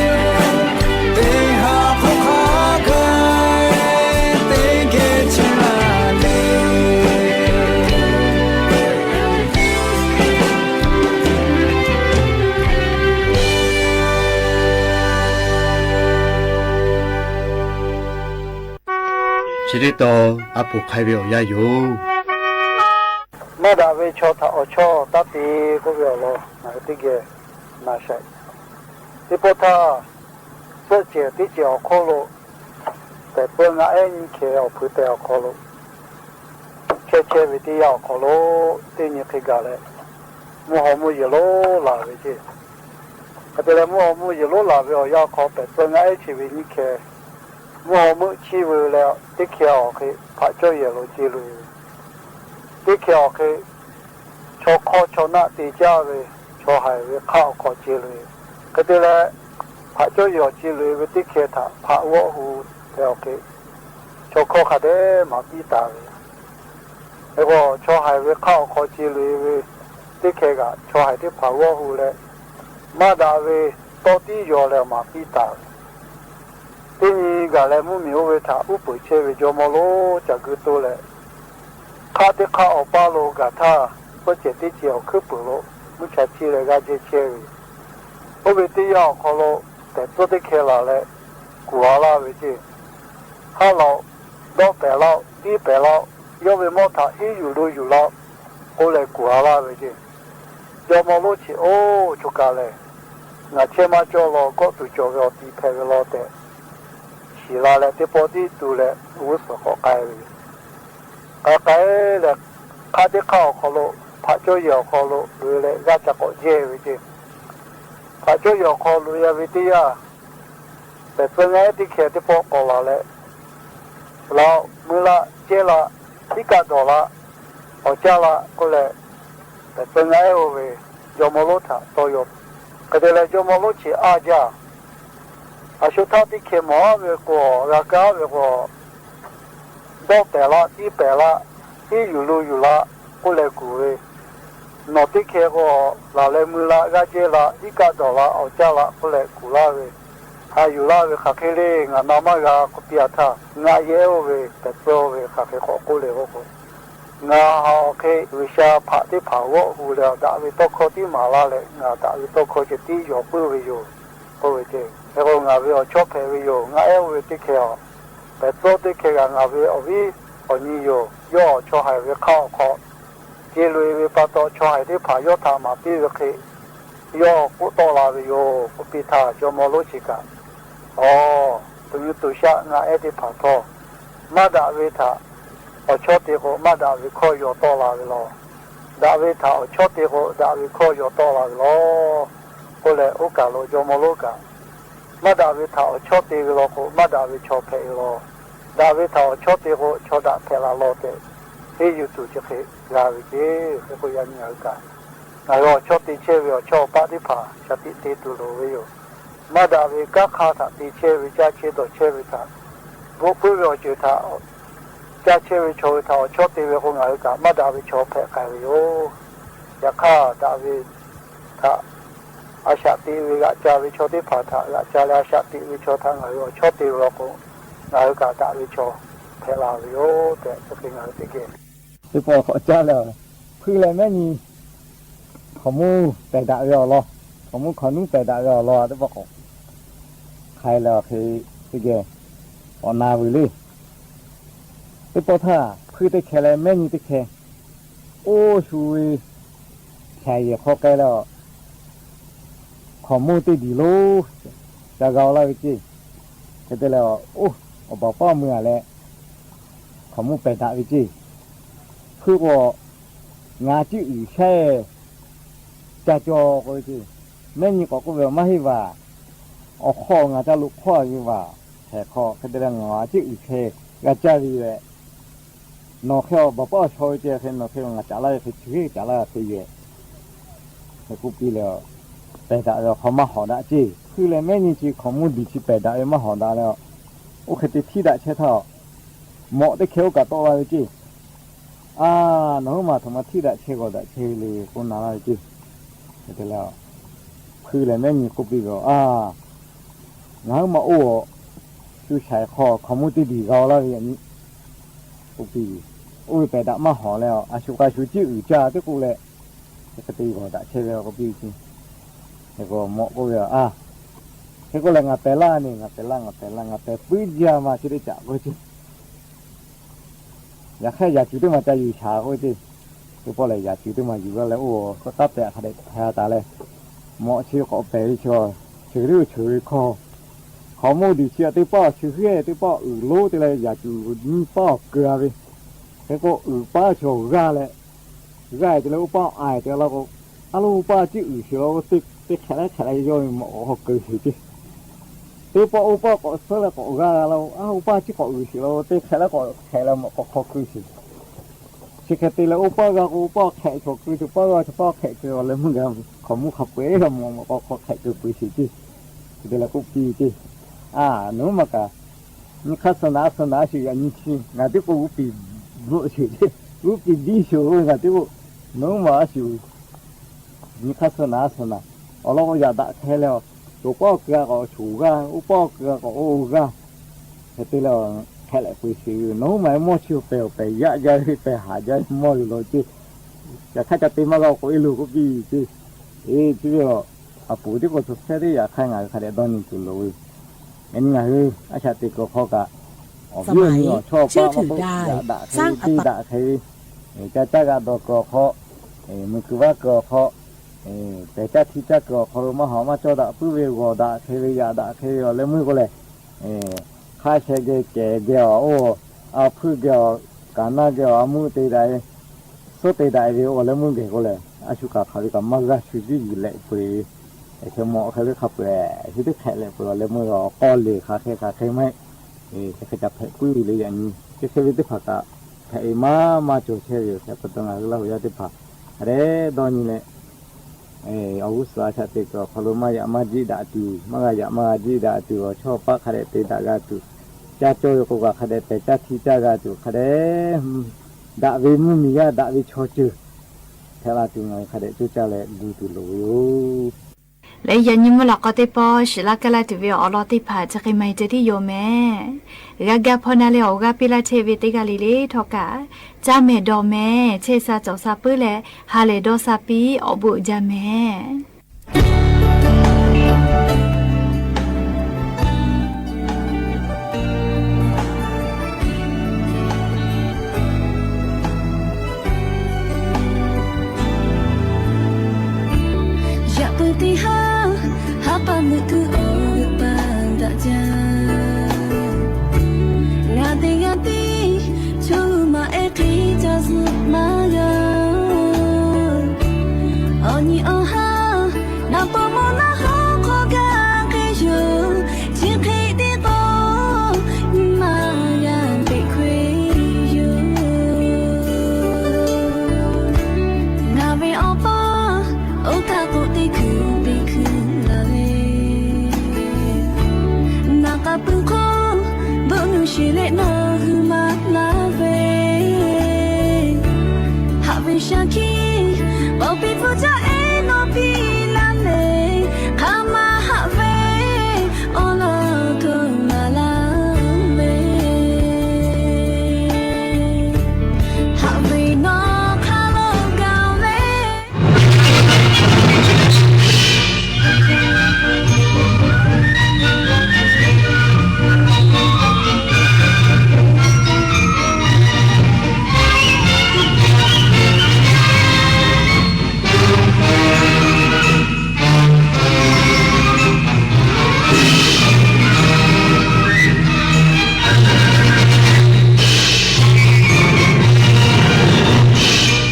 Teˇ ha hk'awꞈ hk'a gaˇ teˇ geh chehˇ la le. Chi teˇ tawn a poˍ hk'ai ve awˬ yanˇ yoˬ. Maˇ daꞈ ve chaw htaꞈ awˬ chawˇ taˇ te k'oˆ ve awˬ lawn ngaˬ hui teˇ geh na sha. Teˇ pawˆ htaˇ, suhˆ cehˬ teˇ cehˬ awˬ hk'oˆ lo, tehꞈ peu ngaˆ ehˉ nyiˇ hkeh awˬ hpui tehˬ awˬ hk'aw lo, chehˇ chehˇ ve teˇ yanˇ awˬ hk'aw lo, teˇ nyi hk'e gaˬ leh, mvuhˇ haw mvuhˇ yehˬ lonˉ laˬ ve ceˇ. Hk'e te leh mvuhˇ haw mvuhˇ yehˬ lonˉ laˬ ve awˬ yanˇ hk'aw pehˬ tcuh ngaˇ ehˉ chi ve nyiˇ hkeh, mvuhˇ haw meuˆ chiˇ veu leh teˇ hkeh awˬ hk'e hpaꞈ cawˇ yehˬ lo ce loꞈ e ve, teˇ hkeh awˬ hk'e chaw hk'awˇ chaw naˆ te caˇ ve chaw haiˬ ve hk'aˆ awˬ hk'aw ce loꞈ e. Hk'e te leh, hpaꞈ cawˇ yehˬ awˬ ce loꞈ e ve teˇ hkeh htaꞈ hpaꞈ g'awˆ hu hpehꞈ awˬ hk'e, chaw hk'awˇ hk'a dehꞈ maˍ piˇ taˍ ve. Hk'e k'o, chaw haiˬ ve hk'aˆ awˬ hk'aw ce loꞈ e ve teˇ hkeh kaꞈ chaw haiˬ teˇ hpaˍ g'awˆ hu leh, maˇ daꞈ ve tawˇ tiˉ yaw leh maˍ piˇ taˍ ve. Teˇ nyi gaˬ leh mvuhˇ miˬ oˇ ve htaꞈ uˉ peunˍ chehˇ ve jawˇ mawˇ lonˉ ca gu toˇ leh, hk'aˆ teˇ hk'aˆ awˬ paˇ lo gaˬ htaˇ, pfuhˇ cehˬ teˇ cehˬ awˬ hkuiˉ puiˍ lo mvuhˇ cha chiˇ leh g'aˇ jehˇ chehˇ ve, oˇ ve teˇ yanˇ awˬ hk'aw lo pehˬ tcuhˉ teˇ hkeh laˬ leh kuˬ a laˇ ve ceˇ. Haˉ laˇ-oˆ, dawˆ pehˍ laˇ-oˆ, tiˉ pehˍ laˇ-oˆ, yawˇ ve mawˇ htaꞈ hiˉ yuˬ lo yuˬ laˇ-oˆ k'oˆ leh kuˬ a laˇ ve ceˇ. Jawˇ mawˇ lonˉ chi oˇ choˬ kaˬ lehˬ, ngaˬ chehˇ maˇ cawˇ law, kawˆ tuˬ cawˬ ve awˬ ti hpehꞈ ve law tehꞈ shiˍ la leh, teˇ pawˆ tiˉ tu leh g'uˇ suhˍ k'awꞈ k'ai ve yoˬ. K'ai k'ai leh, hk'aˆ teˇ hk'aˆ awˬ hk'aw lo, hpaꞈ cawˇ yehˬ awˬ hk'aw lo loꞈ e leh g'aˇ ca k'awꞈ jehˇ ve ceˇ. Hpaꞈ cawˇ yehˬ awˬ hk'aw loꞈ e ve teˇ yanˇ, pehˬ tcuhˉ ngaˇ ehˉ teˇ hkeh teˇ pawˆ k'awꞈ laˬ leh, laꞈ mui laꞈ cehˇ laꞈ, iˉ kaˆ dawˬ laꞈ, awˬ caˇ laꞈ k'oˆ leh, pehˬ tcuhˉ ngaˇ ehˉ oˇ ve jawˇ mawˇ lonˉ htaꞈ tawˇ yaw. Hk'e te leh jawˇ mawˇ lonˉ chi aˇ jaˇ. A shu htaˇ teˇ hkeh mawˬ aˉ ve k'o, g'a kaˇ ve k'o, dawˆ pehˍ laˇ, tiˉ pehˍ laˇ, hiˉ yuˬ lo yuˬ laˇ k'oˆ leh kuˬ ve, nawˬ teˇ hkeh k'o, laˬ leh mui laꞈ, g'aˇ jehˇ laꞈ, iˉ kaˆ dawˬ laꞈ, awˬ caˇ laꞈ k'oˆ leh kuˬ laˇ ve, haꞈ yuˬ laˇ ve hk'aˬ hk'e le, ngaˬ na maˇ g'a k'oˆ piˇ a htaˇ, ngaˬ yehˇ oˇ ve pehˬ tcuhˉ oˇ ve hk'aˬ hk'e k'awꞈ k'oˆ le k'oˆ k'o, ngaˬ haꞈ awˬ hk'e G'uiˬsha hpaꞈ teˇ hpaˍ g'awˆ hu leh daꞈ ve tawˇ hkawˇ tiˉ maˍ laˇ leh, ngaˬ daꞈ ve tawˇ hkawˇ ceh tiˉ yaw puiˉ ve yoˬ k'oˆ ve ceˇ. Hk'e k'o, ngaˬ ve awˬ chawˇ hpehꞈ ve yoˬ. Ngaˬ ehˉ oˇ ve teˇ hkeh a, pehˬ tcuhˉ teˇ hkeh g'aꞈ ngaˬ ve awˬ viˉ awˬ nyi yoˬ. Yawˇ chaw haiˬ ve hk'aˆ awˬ hk'aw ce loꞈ e ve pa taw, chaw haiˬ teˇ hpaˍ yawˇ htaꞈ maˍ piˇ ve hk'e, yawˇ k'oˆ tawˆ la ve yoˬ k'oˆ piˇ htaˇ, jawˇ mawˇ lonˉ chi kaꞈ, Aˬ, tuꞈ nyi tuꞈ shaˆ ngaˬ ehˉ teˇ hpaˍ htawˇ, maˇ daꞈ ve htaꞈ awˬ chawˇ te k'o, maˇ daꞈ ve hkawˇ yaw tawˆ la ve law. Daꞈ ve htaꞈ awˬ chawˇ te k'o, daꞈ ve hkawˇ yaw tawˆ la ve law k'oˆ leh, oˇ kaˬ lo jawˇ mawˇ lonˉ kaꞈ, maˇ daꞈ ve htaꞈ awˬ chawˇ te ve law k'o, maˇ daꞈ ve chaw hpehꞈ ve law. Daꞈ ve htaꞈ awˬ chawˇ te k'o, chaw daꞈ hpehꞈ la law tehꞈ, henˇ yuˬ tuˬ chi hk'e g'a ve ceˇ. Hk'e k'o, yaꞈ nyi ngaˬ hui kaꞈ, ngaˬ hui awˬ chawˇ te chehˇ ve awˬ chawˇ awˬ paˆ teˇ hpaˍ shaˍ tiꞈ te tuˬ loˍ ve yoˬ. Maˇ daꞈ ve kanˉ hk'aˇ htaꞈ te chehˇ ve, caˇ chehˇ dawˬ chehˇ ve htaꞈ, bvuhꞈ puiˉ ve awˬ ceuˬ htaꞈ caˇ chehˇ ve chaw hui htaꞈ awˬ chawˇ te ve k'o, ngaˬ hui kaꞈ maˇ daꞈ ve chaw hpehꞈ k'ai ve yoˬ. Yaꞈ hk'aˇ, daꞈ ve htaꞈ a shaꞈ teꞈ ve g'aꞈ ca ve chaw teˇ hpaˍ htaꞈ g'aꞈ ca leh, a shaꞈ teꞈ ve chaw htaꞈ ngaˬ hui awˬ chawˇ te ve law k'o, ngaˬ hui kaꞈ daꞈ ve chaw hpehꞈ la ve yoˬ tehꞈ, chi hk'e ngaˬ hui teˇ geh teˇ pawˆ k'awꞈ caˇ leh, hpuiˇ leh mehˉ nyi hkaoˍmonˇ pehˬ daꞈ ve awˬ lawn, hkaoˍmonˇ hkaoˍ nuˉ pehˬ daꞈ ve awˬ lawn teˇ pawˆ k'awꞈ hk'ai leh, awˬ hk'e teˇ geh k'awꞈ na veuˬ le. Teˇ pawˆ htaˇ, hpuiˇ teˇ hkeh leh mehˉ nyi teˇ hkeh oˇ shu ve hkehˬ yehˬ hk'aw k'ai leh, hkaoˍmonˇ teˇ diˬ lonˉ ca g'a laˇ ve ceˇ. Hk'e te leh, oˇ, awˬ baˬ paˉ mui a leh, hkaoˍmonˇ pehˬ daꞈ ve ceˇ. Hpuiˇ k'o, ngaˬ ciˉ uiˍ shehˇ ca cawˬ k'oˆ ve ceˇ. Mehˉ nyi k'awꞈ k'oˆ ve, Maˇ heˆ vaˬ. Awˬ hk'aw ngaˬ ca loꞈ hkawˇ ve vaˬ. Hkehˬ hk'aw hk'e te leh ngaˬ ciˉ uiˍ shehˇ g'a caˇ ve yoˬ. Nawˬ hk'e awˬ baˬ paˉ awˬ shaw ve ceˇ, hk'e nawˬ hk'e ngaˬ caꞈ laˇ ve hk'e chi hk'e caꞈ laˇ hk'e yoˬ. Hk'e k'oˆ piˇ leh, pehˬ daꞈ ve awˬ hk'aw maˇ hawˍ daꞈ ceˇ. Hpuiˇ leh mehˉ nyi chi hkaoˍmonˇ diˬ chi pehˬ daꞈ ve maˇ hawˍ daꞈ leh, oˇ hk'e te htiˇ daꞈ chehˇ htaˇ, mawꞈ teˇ hkeh oˇ kaꞈ tawˆ la ve ceˇ. A, nawˬ huiˉ maˬ htaꞈ maˇ htiˇ daꞈ chehˇ g'awˬ daꞈ chehˇ ve le k'oˆ na laˇ ve ceˇ. Hk'e te leh, hpuiˇ leh mehˉ nyi k'oˆ piˇ ve, A, ngaˬ huiˉ maˬ oˇ, shu shaiˍ hk'aw hkaoˍmonˇ teˇ diˬ g'a laˇ ve yaꞈ nyi k'oˆ piˇ ve, oˇ ve pehˬ daꞈ maˇ hawˍ leh, a shu k'a shu ciˉ uiˍ caˇ teˇ k'oˆ leh, hk'e te g'awˬ daꞈ chehˇ ve k'oˆ piˇ ve ceˇ. Hk'e k'o mawꞈ k'oˆ ve, A, hk'e k'oˆ leh ngaˬ pehˬ laˇ neˇ, ngaˬ pehˬ laˇ, ngaˬ pehˬ laˇ, ngaˬ pehˬ puiˉ jaˇ ma chi teˇ caꞈ k'oˆ ve ceˇ. Yaꞈ hk'aˇ yaꞈ cuˬ teˇ maˬ ca yuˬ shaˍ k'oˆ ve ceˇ. Teˇ pawˆ lehˬ, yaꞈ cuˬ teˇ maˬ yuˬ g'a leh, oˇ k'oˆ taˉ pehꞈ hk'a dehꞈ hpehꞈ taˍ leh, mawꞈ chi k'awꞈ pehˬ ve chaw, cheuˬ teˇ oˇ cheuˬ ve hkawˇ, hkaoˍmonˇ diˬ chi teˇ pawˆ chi hk'e teˇ pawˆ uiˍ lonˉ te leh yaꞈ cuˬ nyiˇ pawˆ awˬ keu a ve. Hk'e k'o uiˍ paˉ chaw g'aˇ leh, g'aˇ te leh oˇ paˉ a te la k'o, a lo oˇ paˉ ciˉ uiˍ sheˍ la k'o, teˇ Teˇ hk'ehꞈ leh hk'ehꞈ leh yawˇ ve mawꞈ k'awꞈ hk'aw keu sheˍ ceˇ. Teˇ pawˆ oˇ pawˆ k'awꞈ suhˉ leh k'awꞈ g'aˇ g'a la-o, aˇ oˇ paˇ chi k'awꞈ g'uiˬ sheˍ la-o, teˇ hk'ehꞈ leh k'awꞈ hk'ehꞈ leh mawꞈ k'awꞈ hk'aw keu sheˍ. Chi hk'e te leh oˇ paˇ g'a k'o, oˇ paˇ hk'ehꞈ chaw keu, chaw paˇ g'a, chaw paˇ hk'ehꞈ keu, awˬ leh meuˇ g'a hk'awꞈ mvuhˇ hk'a peu-eˬ g'a mawꞈ mawꞈ k'awꞈ hk'aw hk'ehꞈ keu peu sheˍ ceˇ. Chi te leh k'oˆ piˇ ceˇ. A, nawˬ hui maˇ kaꞈ, nyi hk'aˇ suh naˍ suh naˍ a shu yaꞈ nyi chi ngaˬ teˇ k'o g'uˇ piˍ bvuhꞈ sheˍ ceˇ, g'uˇ piˍ biˇ sheˍ-o, ngaˬ teˇ k'o, nawˬ hui maˇ a shu nyi hk'aˇ suh naˍ suh naˍ, awˬ lawn k'o yaꞈ daꞈ hk'e leh, oˇ paˇ keu g'a k'awꞈ shoˍ g'aˇ, oˇ paˇ keu g'a k'awꞈ oˇ g'aˇ, hk'e te leh hk'ehꞈ leh peu sheˍ ve, nawˬ hui maˇ mawˇ chi pehˬ awˬ pehˬ yaꞈ jaˇ ve pehˬ haˍ jaˇ ve mawˇ yoˬ law ceˇ. Yaꞈ hk'aˇ ca te maˇ g'a k'o e loˬ k'oˆ piˇ ceˇ. Eˬ, chi ve a, a puˍ teˇ k'o chaw shehˉ teˇ yaꞈ hk'aˇ ngaˬ hui hk'a dehꞈ dawˇ nyi tuˬ loˍ ve. Yaꞈ nyi ngaˬ hui a shaꞈ teꞈ kuiˬ awˬ hk'aw kaꞈ, awˬ viˉ awˬ nyi awˬ chawˇ paˆ maˇ k'oˆ, yaꞈ daꞈ hk'e ve, teˇ daꞈ hk'e ve, ca caˇ g'a dawˬ kuiˬ awˬ hk'aw, mui kuiˬ vaˇ kuiˬ awˬ hk'aw, pehˬ caˇ hti caˇ kuiˬ awˬ hk'aw lo maˇ hawˍ maˇ cawˇ daꞈ puiˉ ve, g'awˬ daꞈ hk'e ve, yaꞈ daꞈ hk'e ve awˬ leh meuˇ k'o lehˬ, hk'a sheh geh kehˬ geh awˬ, oˇ, a hpuiˇ geh awˬ, kaˍ naˇ geh awˬ, a meuˇ te daꞈ ve, suhˉ te daꞈ ve awˬ leh meuˇ geh k'o lehˬ, a shu kaꞈ hk'aˬ ve kaꞈ maˇ g'a shu jiˇ yuˬ leh peu-eˬ ve, hk'e mawꞈ hk'e ve hk'a peu-eˬ shu teˇ hk'ehꞈ leh peu awˬ leh meuˇ awˬ k'aw leˬ hk'aˬ hk'e hk'aˬ hk'e maˇ heˆ. Chi hk'e ca hpehꞈ puiˉ ve le yaꞈ nyi. Chi hk'e ve teˇ hpaˍ kaꞈ hpehꞈ ve maˇ maˇ cawˬ chehˇ ve yoˬ. Hk'e pa taw ngaˬ hui Laˇ huˍ yaˇ teˇ hpaˍ hk'a dehꞈ dawˇ nyi leh, awˬ g'uˇ suhˍ a shaꞈ teꞈ kuiˬ awˬ hk'aw lo maˇ yaꞈ maˇ jiˆ daꞈ tuˬ, maˇ g'a yaꞈ maˇ g'a jiˆ daꞈ tuˬ, awˬ chawˇ paˆ hk'a dehꞈ te daꞈ g'a tuˬ, caˇ cawˇ ve k'o kaꞈ hk'a dehꞈ pehˬ caˇ hti caˇ g'a tuˬ, hk'a dehꞈ daꞈ ve mvuhˇmiˬ yaˇ daꞈ ve chaw ceuˬ hpehꞈ la tuˬ ngaˬ hui hk'a dehꞈ coˇ caˇ leh gu tuˬ loˍ ve yoˬ. Leh yaꞈ nyi mvuhˇ lawꞈ k'aw teˇ pawˆ shiˍ laˇ kaˇ laˇ tuˬ ve awˬ lawn teˇ hpaˍ chi hk'e maˇ heˆ ceh tiˉ yoˬ mehˍ. G'a ga hpaw na leh awˬ g'aˇ piˇ laˇ chehˇ ve teˇ g'aˇ le le htawˇ kaꞈ, caˇ mehˍ dawˬ mehˍ, chehˇ sha cawˬ sha puiˉ leh ha lehˬ dawˇ sha piˇ awˬ bon uiˍ jaˇ mehˍ. Yaꞈ puiˉ teˇ haˉ, haˉ paˇ meuꞈ kuiˬ awˬ g'euˆ paˇ daꞈ jaˇ. Ngaˬ teˇ g'aˇ tiˉ, choˬ maˇ ehˉ hk'e ca zuhˆ maˇ g'a. Awˬ nyi awˬ haˉ, naˍ paw mawˇ naˆ hawˉ hk'aw gaˇ hk'e yoˬ. Chi hk'e teˇ k'o, nyi ma g'a teꞈ hk'e yoˬ. Ngaˬ ve awˬ pa, oˇ htaˇ k'o teˇ hkuiˬ teˇ hkuiˬ laˬ ve, naˍ k'a pui hk'o, bon nuˇ shiˍ leh nawˬ hui maˇ laˇ ve, haꞈ ve shaˉ hkiˆ, awˬ piˇ pfuhˇ caˇ ehˉ nawˬ piˇ laˇ leh, hk'aˬ ma haꞈ ve awˬ lawn htoꞈ ma laˇ ve, haꞈ ve nawˬ hk'a lo gaˬ ve.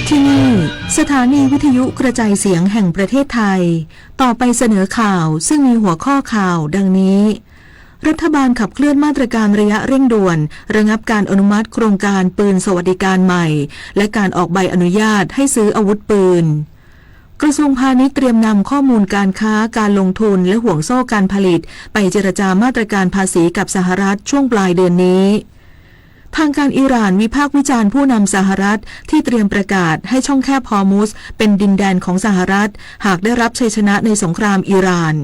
ที่นี่ สถานีวิทยุกระจายเสียงแห่งประเทศไทย ต่อไปเสนอข่าว ซึ่งมีหัวข้อข่าวดังนี้ รัฐบาลขับเคลื่อนมาตรการระยะเร่งด่วน ระงับการอนุมัติโครงการปืนสวัสดิการใหม่ และการออกใบอนุญาตให้ซื้ออาวุธปืน กระทรวงพาณิชย์เตรียมนำข้อมูลการค้า การลงทุน และห่วงโซ่การผลิต ไปเจรจามาตรการภาษีกับสหรัฐช่วงปลายเดือนนี้ ทางการอิหร่านวิพากษ์วิจารณ์ผู้นำสหรัฐที่เตรียมประกาศให้ช่องแคบฮอร์มุซเป็นดินแดนของสหรัฐ หากได้รับชัยชนะในสงครามอิหร่าน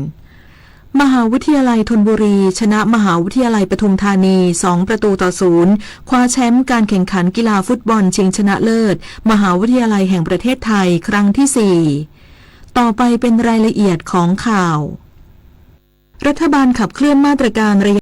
มหาวิทยาลัยธนบุรีชนะมหาวิทยาลัยปทุมธานี สองประตูต่อศูนย์ คว้าแชมป์การแข่งขันกีฬาฟุตบอลชิงชนะเลิศ มหาวิทยาลัยแห่งประเทศไทย ครั้งที่สี่ ต่อไปเป็นรายละเอียดของข่าว รัฐบาลขับเคลื่อนมาตรการระยะ